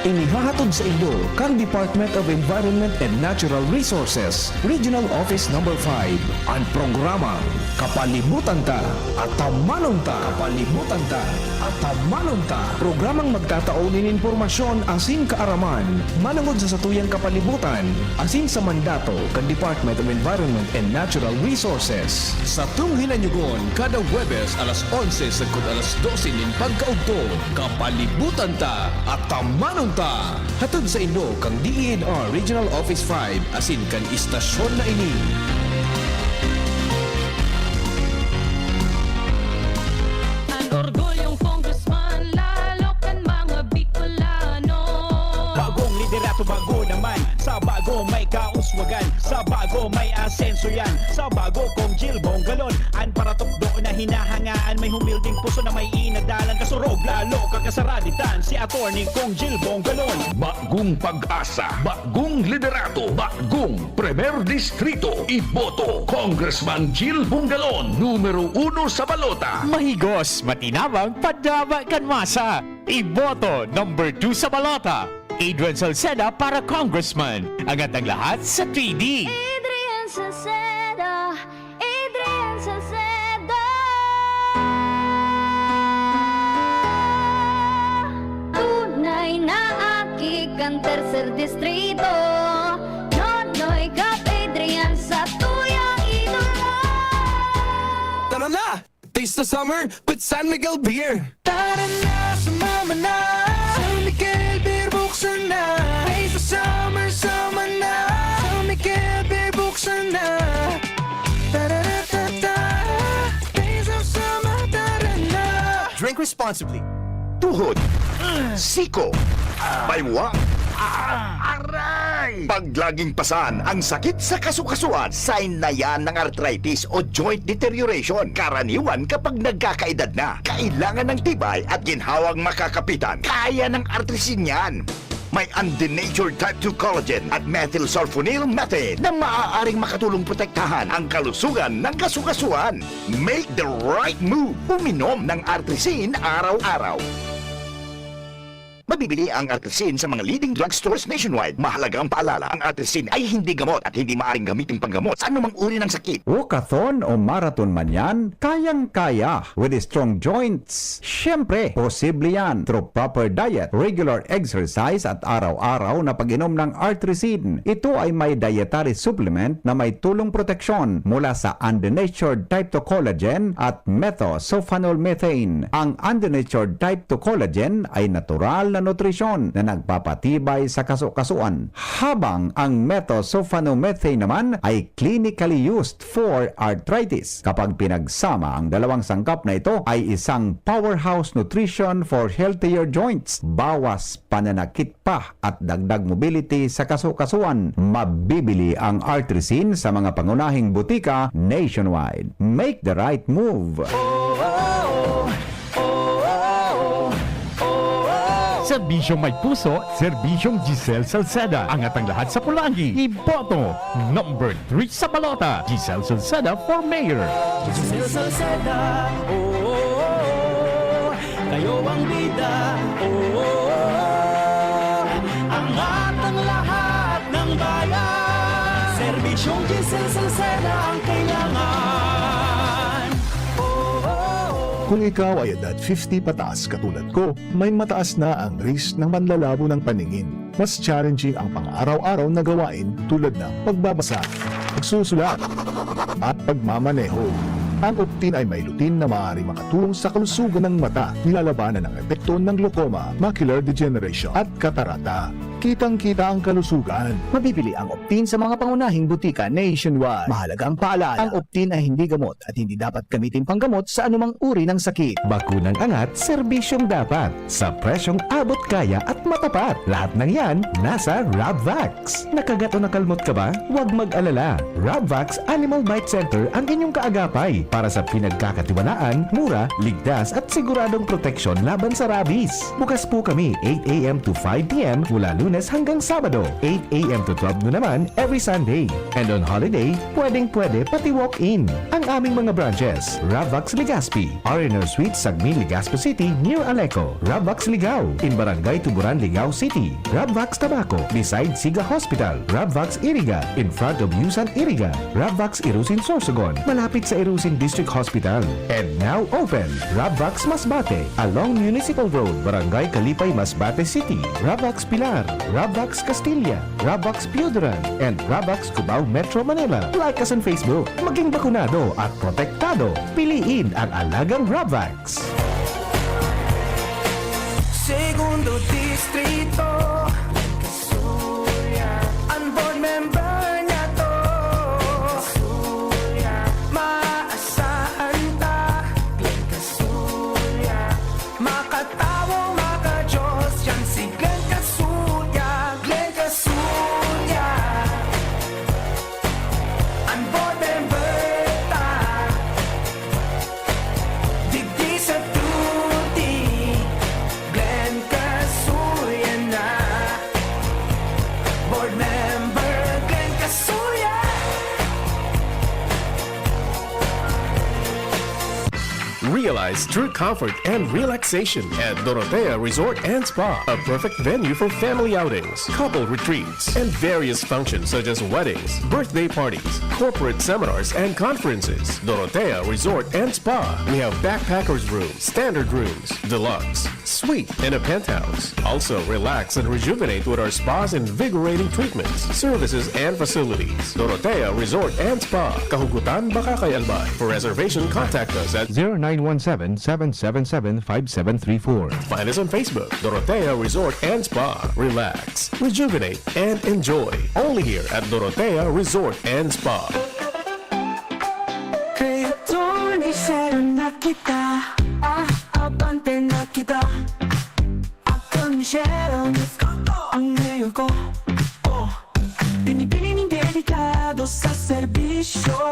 Inihahatod saindo kan Department of Environment and Natural Resources, Regional Office Number Five, an programang Kapalibutan Ta, Atamanon Ta. Kapalibutan Ta, Atamanon Ta. Programang magtatao nin impormasyon asin kaaraman manongod sa satuyang kapalibutan asin sa mandato kan Department of Environment and Natural Resources. Satong hinanyugon kada Huwebes alas onse sagkod alas dose nin pagkaugto. Kapalibutan Ta, Atamanon Ta. Hatod saindo kan D E N R Regional Office Five asin kan istasyon na ini. An orgulyong congressman, lalo kan mga Bicolano. Bagong liderato, bago naman. Sa bago may kauswagan. Sa bago may asenso yan. Sa bago, Cong Jil Bongalon. An paratukdo na hinahangaan. May humilding puso na may inadalan. Kasurog lalo kakasaraditan. Si Attorney Cong Jil Bongalon. Bagong pag-asa, bagong liderato, bagong Primer Distrito. Iboto, Congressman Jil Bongalon, numero uno sa balota. Mahigos, matinabang, padaba kan masa. Iboto, number two sa balota. Adrian Salceda para Congressman. Angat ang lahat sa three D. Adrian Salceda, Adrian Salceda. Tunay na aki kan Tercer Distrito, Nonoy Cap Adrian, satuyang idolo. Tara na! Taste the summer with San Miguel Beer! Tara na, sumama na! San Miguel Beer, buksan na! Taste the summer, sama na! San Miguel Beer, buksan na! Tara-ra-ta-ta! Taste of summer, tara na! Drink responsibly. Tuhod, siko, baywang, aray! Pag laging pasan ang sakit sa kasukasuan, sign na yan ng arthritis o joint deterioration. Karaniwan kapag nagkakaedad na, kailangan ng tibay at ginhawang makakapitan. Kaya ng Artrisin yan. May undenatured type two collagen at methylsulfonyl methane na maaaring makatulong protektahan ang kalusugan ng kasukasuan. Make the right move. Uminom ng Artrisin araw-araw. Mabibili ang Artrisin sa mga leading drugstores nationwide. Mahalaga ang paalala, ang Artrisin ay hindi gamot at hindi maaring gamitin panggamot sa anumang uri ng sakit. Walkathon o marathon man yan, kayang-kaya. With strong joints, siyempre, posible yan through proper diet, regular exercise at araw-araw na pag-inom ng Artrisin. Ito ay may dietary supplement na may tulong proteksyon mula sa undenatured type two collagen at methosulfonol methane. Ang undenatured type two collagen ay natural na nutrisyon na nagpapatibay sa kasukasuan, habang ang methosulfonomethane naman ay clinically used for arthritis. Kapag pinagsama, ang dalawang sangkap na ito ay isang powerhouse nutrition for healthier joints, bawas pananakit pa at dagdag mobility sa kasukasuan. Mabibili ang Artrisin sa mga pangunahing butika nationwide. Make the right move! Serbisyong may puso, serbisyong Giselle Salceda. Angat ang lahat sa pulanggi. Iboto, number three sa balota, Giselle Salceda for Mayor. Giselle Salceda, oo, kayo ang bida, oo, angat ang lahat ng bayan. Serbisyong Giselle Salceda ang kailangan. Oo. Kung ikaw ay edad fifty pataas katulad ko, may mataas na ang risk ng panlalabo ng paningin. Mas challenging ang pang-araw-araw na gawain tulad ng pagbabasa, pagsusulat, at pagmamaneho. Ang Optin ay may lutein na maaaring makatulong sa kalusugan ng mata, nilalabanan ang epekto ng glaucoma, macular degeneration, at katarata. Kitang-kita ang kalusugan. Mabibili ang Optin sa mga pangunahing butika nationwide. Mahalagang paalala, ang Optin ay hindi gamot at hindi dapat gamitin panggamot sa anumang uri ng sakit. Bakunang angat, serbisyong dapat. Sa presyong abot kaya at matapat. Lahat ng yan, nasa Rabvax. Nakagat o nakalmot ka ba? Huwag mag-alala. Rabvax Animal Bite Center ang inyong kaagapay para sa pinagkakatiwalaan, mura, ligtas at siguradong proteksyon laban sa rabies. Bukas po kami eight a m to five p m mula Lunes Hanggang Sabado, eight a m to twelve noon naman every Sunday. And on holiday, pwedeng-pwede pati walk-in. Ang aming mga branches, Ravvax Legazpi, R and R Suite, Sagmin, Legazpi City, near Aleco, Ravvax Ligao, in Barangay Tuburan, Ligao City, Ravvax Tabaco, beside Siga Hospital, Ravvax Iriga, in front of Yusan Iriga, Ravvax Irusin Sorsogon, malapit sa Irusin District Hospital. And now open, Ravvax Masbate, along Municipal Road, Barangay Kalipay, Masbate City, Ravvax Pilar, Ravvax Castilla, Ravvax Pioduran, and Ravvax Cubao, Metro Manila. Like us on Facebook. Maging bakunado at protektado. Piliin ang alagang Ravvax. Segundo Distrito, Kasuya. Ang board member niya to. Kasuya. Maasahan ta, Glenn Kasuya. Makatawo, makajos, yan si Glenn Kasuya. Glenn Kasuya. An board member ta. Digdi sa tuti, Glenn Kasuya na. Board member, Glenn Kasuya. Realize true comfort and relaxation at Dorotea Resort and Spa, a perfect venue for family outings, couple retreats, and various functions such as weddings, birthday parties, corporate seminars, and conferences. Dorotea Resort and Spa. We have backpackers room, standard rooms, deluxe, suite, and a penthouse. Also, relax and rejuvenate with our spa's invigorating treatments, services, and facilities. Dorotea Resort and Spa, Kahugutan, Bacacay, Albay. For reservation, contact us at zero nine one seven, seven seven seven, five seven three four. Find us on Facebook, Dorotea Resort and Spa. Relax, rejuvenate, and enjoy. Only here at Dorotea Resort and Spa. Kay Attorney Sharon na kita, ah, abante na kita. Attorney Sharon, ang mayor ko. Oh, binibini nin dedikado sa serbisyo.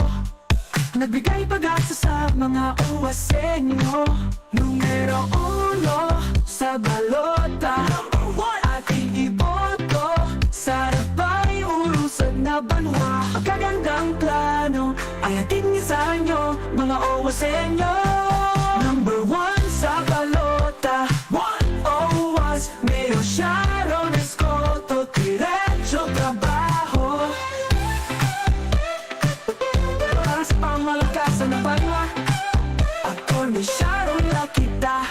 Nagbigay pag-asa sa mga uwasenyo. Numero uno sa balota. Ating iboto sa Rabay, urusan na banwa. Magagandang plano ay hatid niya sa inyo, mga uwasenyo. Number one sa balota. One, Owas, Mayor Sharon Escoto, diretso trabaho. Para sa pangmalakasan ng banwa, Attorney Sharon na kita.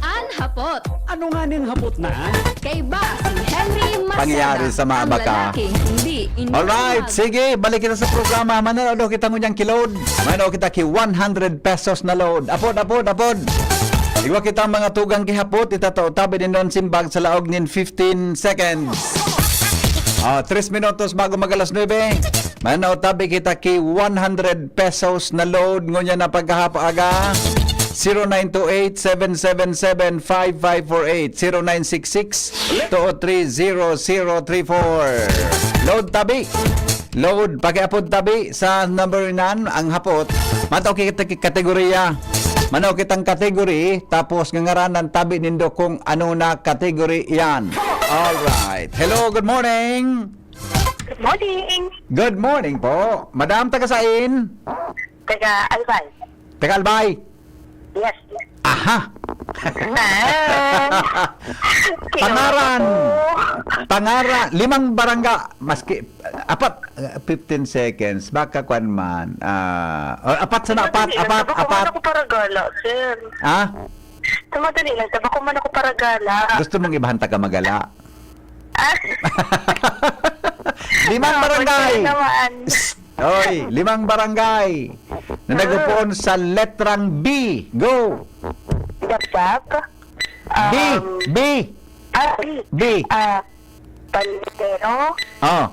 An hapot. Ano nga ning hapot na? Kaiba si Henry Masada, Pangyayari sa mga ang baka. Lalaki, hindi inuunahan. Alright, sige, balik kita sa programa. Manalo daw kita ngunyan ki load. Manalo kita ki one hundred pesos na load. Apod, apod, apod. Igwa kita ang mga tugang ki hapot. Itatao tabi nin non simbag sa laog nin fifteen seconds. Ah, tres minutos bago mag alas nuebe. Manao tabi kita ki one hundred pesos na load ngunyan na pagkahapon aga. Zero nine two eight, seven seven seven, five five four eight, zero nine six six, two three zero zero three four. Load tabi. Load, pakiapod tabi sa number nan, ang hapot. Mataw kita ki kategoriya. Manaw kitang category, tapos ngangaranan tabi nindo kung ano na category yan. Alright. Hello, good morning. Good morning. Good morning po. Madam, taga sain? Taga Albay. Taga Albay? Yes. Aha. Ah. Pangaran. Kilala ko po. Pangaran. Limang barangay. Maski, apat, fifteen seconds. Baka kwan man. Ah, o, apat sana, apat, Madali lang. Apat, Tabako man apat. Ako paragala, sir. Ha? Sa madali lang, tabako man ako paragala. Gusto mong ibahan taga Magala? Ah. Limang Ah, barangay. Pwede naman. Shh! Oy, limang barangay na Ah. nagpuon sa letrang B. Go! Dapdap? B, Um, B. Ah, B. B. Ah, Banyadero? Oh.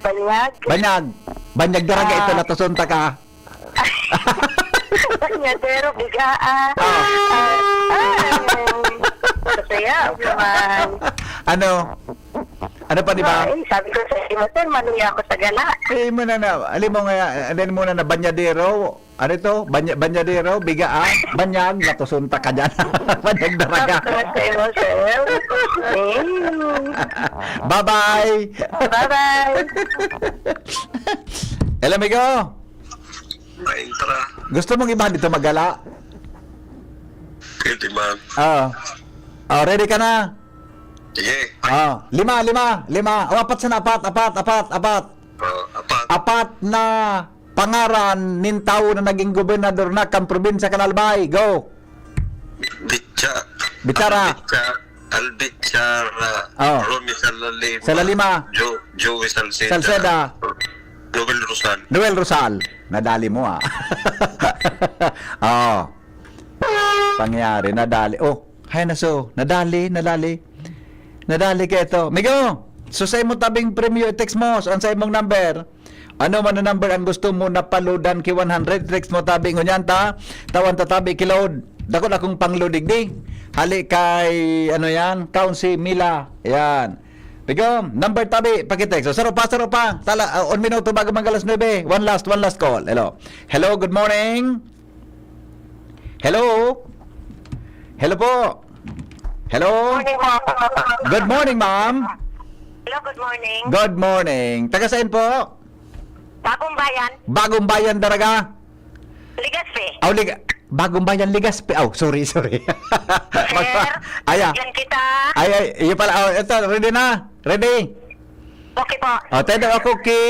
Banyag? Banyag. Banyag daraga Ah. ito, latason ta ka. Banyadero, bigaa. Ah. Ah, ay. Masaya naman. Ano? Ano pa, di ba? Ay, sabi ko sa imo, sir, maluya ako sa gala. Eh, mo na na. Alam mo nga, alam mo na na, banyadero. Ano ito? Banya-, banyadero, biga, ah? Banyag, natusunta ka dyan. Banyag daraga. Salamat sa iyo, sir. Mm. Bye-bye. Bye-bye. Hello, amigo. Maintra. Gusto mong ibahan dito magala? Pwede man. Oo. Oh, ready ka na? Sige. Oh, lima, lima, lima. Oh, apat sana, apat, apat, apat, apat. Oh, apat. Apat na pangaran nin tawo na naging gobernador na kan probinsya kan Albay. Go. Bicha. Bichara. Albicha. Albichara. Oh. Romy Salalima. Salalima. Jo-, Joey Salceda. Salceda. Noel Rosal. Noel Rosal. Nadali mo, ah. Oh. Pangyari, nadali. Oh, hay naso. Nadali, nadali. Nadali ka ito. Migo, so sa imong tabing premyo, i-text mo. So, ang sa imong number, ano man ang number ang gusto mo na paludan ki one hundred, text mo tabi ngunyan ta. Tawan ta tabi ki load. Dako na akong pangload digdi. Hali kay, ano yan, Kaunsi Mila. Yan. Migo, number tabi, pakitext. So, saro pa, saro pa. Tala, ah, un minuto bago mag alas nuebe. One last, one last call. Hello. Hello, good morning. Hello? Hello po? Hello? Morning, ma'am. Good morning, ma'am. Hello, good morning. Good morning. Taga saan po? Bagong Bayan. Bagong Bayan, Daraga? Legazpi. Aw, Lig-, Bagong Bayan, Legazpi. Aw, sorry, sorry. Sir, Magpa-, aya. Bigyan kita. Ay, ay, iyo pala. Oh, ito, ready na? Ready? Okay po. Oh, tayo daw ako ki,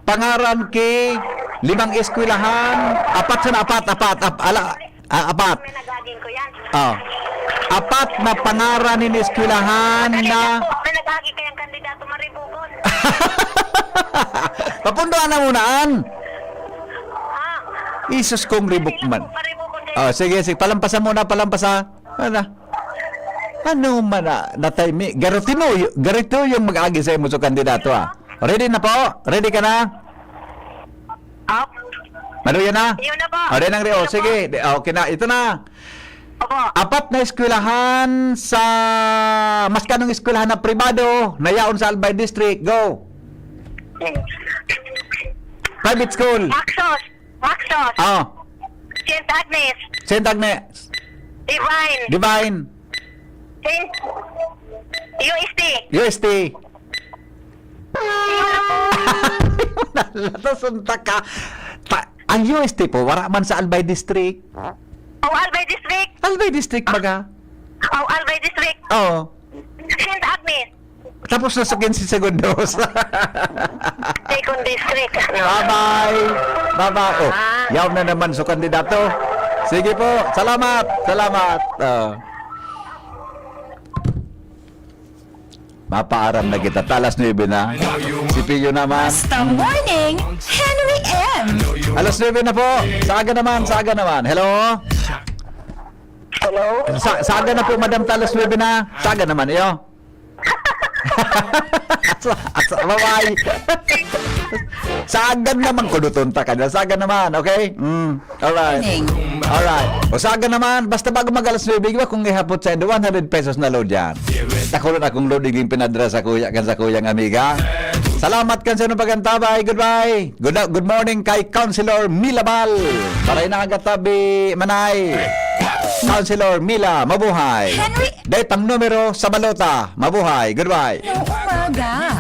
pangaran ki, limang eskwelahan, apat sana, apat, apat, ap-, ala, ah, apat. May nagaging ko yan. Oh. Apat na pangaran nin eskwelahan na May nagaging kayang kandidato maribukon. Papundoan na muna, an. Ah, Isus kong ribok man. Maribukon kayo. Oh, sige, sige. Palampasa muna, palampasa. Ano? Ano man na, natay mi, garutino, garito yung mag-agi sa imo sa kandidato, ah. Ready na po? Ready ka na? Up. Maluya na? Yun na po. O, ready nang Rio. Yun na po. Sige. Di, ah, okay na. Ito na. Opo. Apat na eskwelahan sa, mas kanong eskwelahan na pribado, na yaon sa Albay District. Go. Private school. Maxos. Maxos. Oh. Saint Agnes. Saint Agnes. Divine. Divine. Saint U S T. U S T. Yun na po. Natasunta ka. Pa, ang U S T po, wala man sa Albay District. Oh, Albay District. Albay District, baga? Oh, Albay District. Oo. Saint Agnes. Tapos na sa quince segundos. Second district, ano? Bye-bye. Bye-bye. Oh, Ah. Yaw na naman sa kandidato. Sige po. Salamat. Salamat. Ah. Mapaaram na kita. Alas nuebe na. Si Pio naman. Basta Morning, Henry M. Alas nuebe na po. Sa aga naman, sa aga naman. Hello? Hello? Sa, sa aga na po, madam, ta alas nuebe na. Sa aga naman, iyo. Asa, asa, bye-bye. Sa aga naman, kuduton ta ka dyan. Sa aga naman, okay? Mm, alright. Morning. Alright. O sa aga naman, basta bago mag alas nuebe, iba kung ihapot sa indo, one hundred pesos na load yan. Takulon akong load, iging pinadra sa kuya, kan sa kuyang amiga. Salamat kan sa inong pagantabay. Goodbye. Good, good morning kay Councilor Mila Bal. Maray na aga tabi, manay. Councilor Mila, mabuhay. Henry. Dahil pang numero sa balota, mabuhay. Goodbye. Umaga.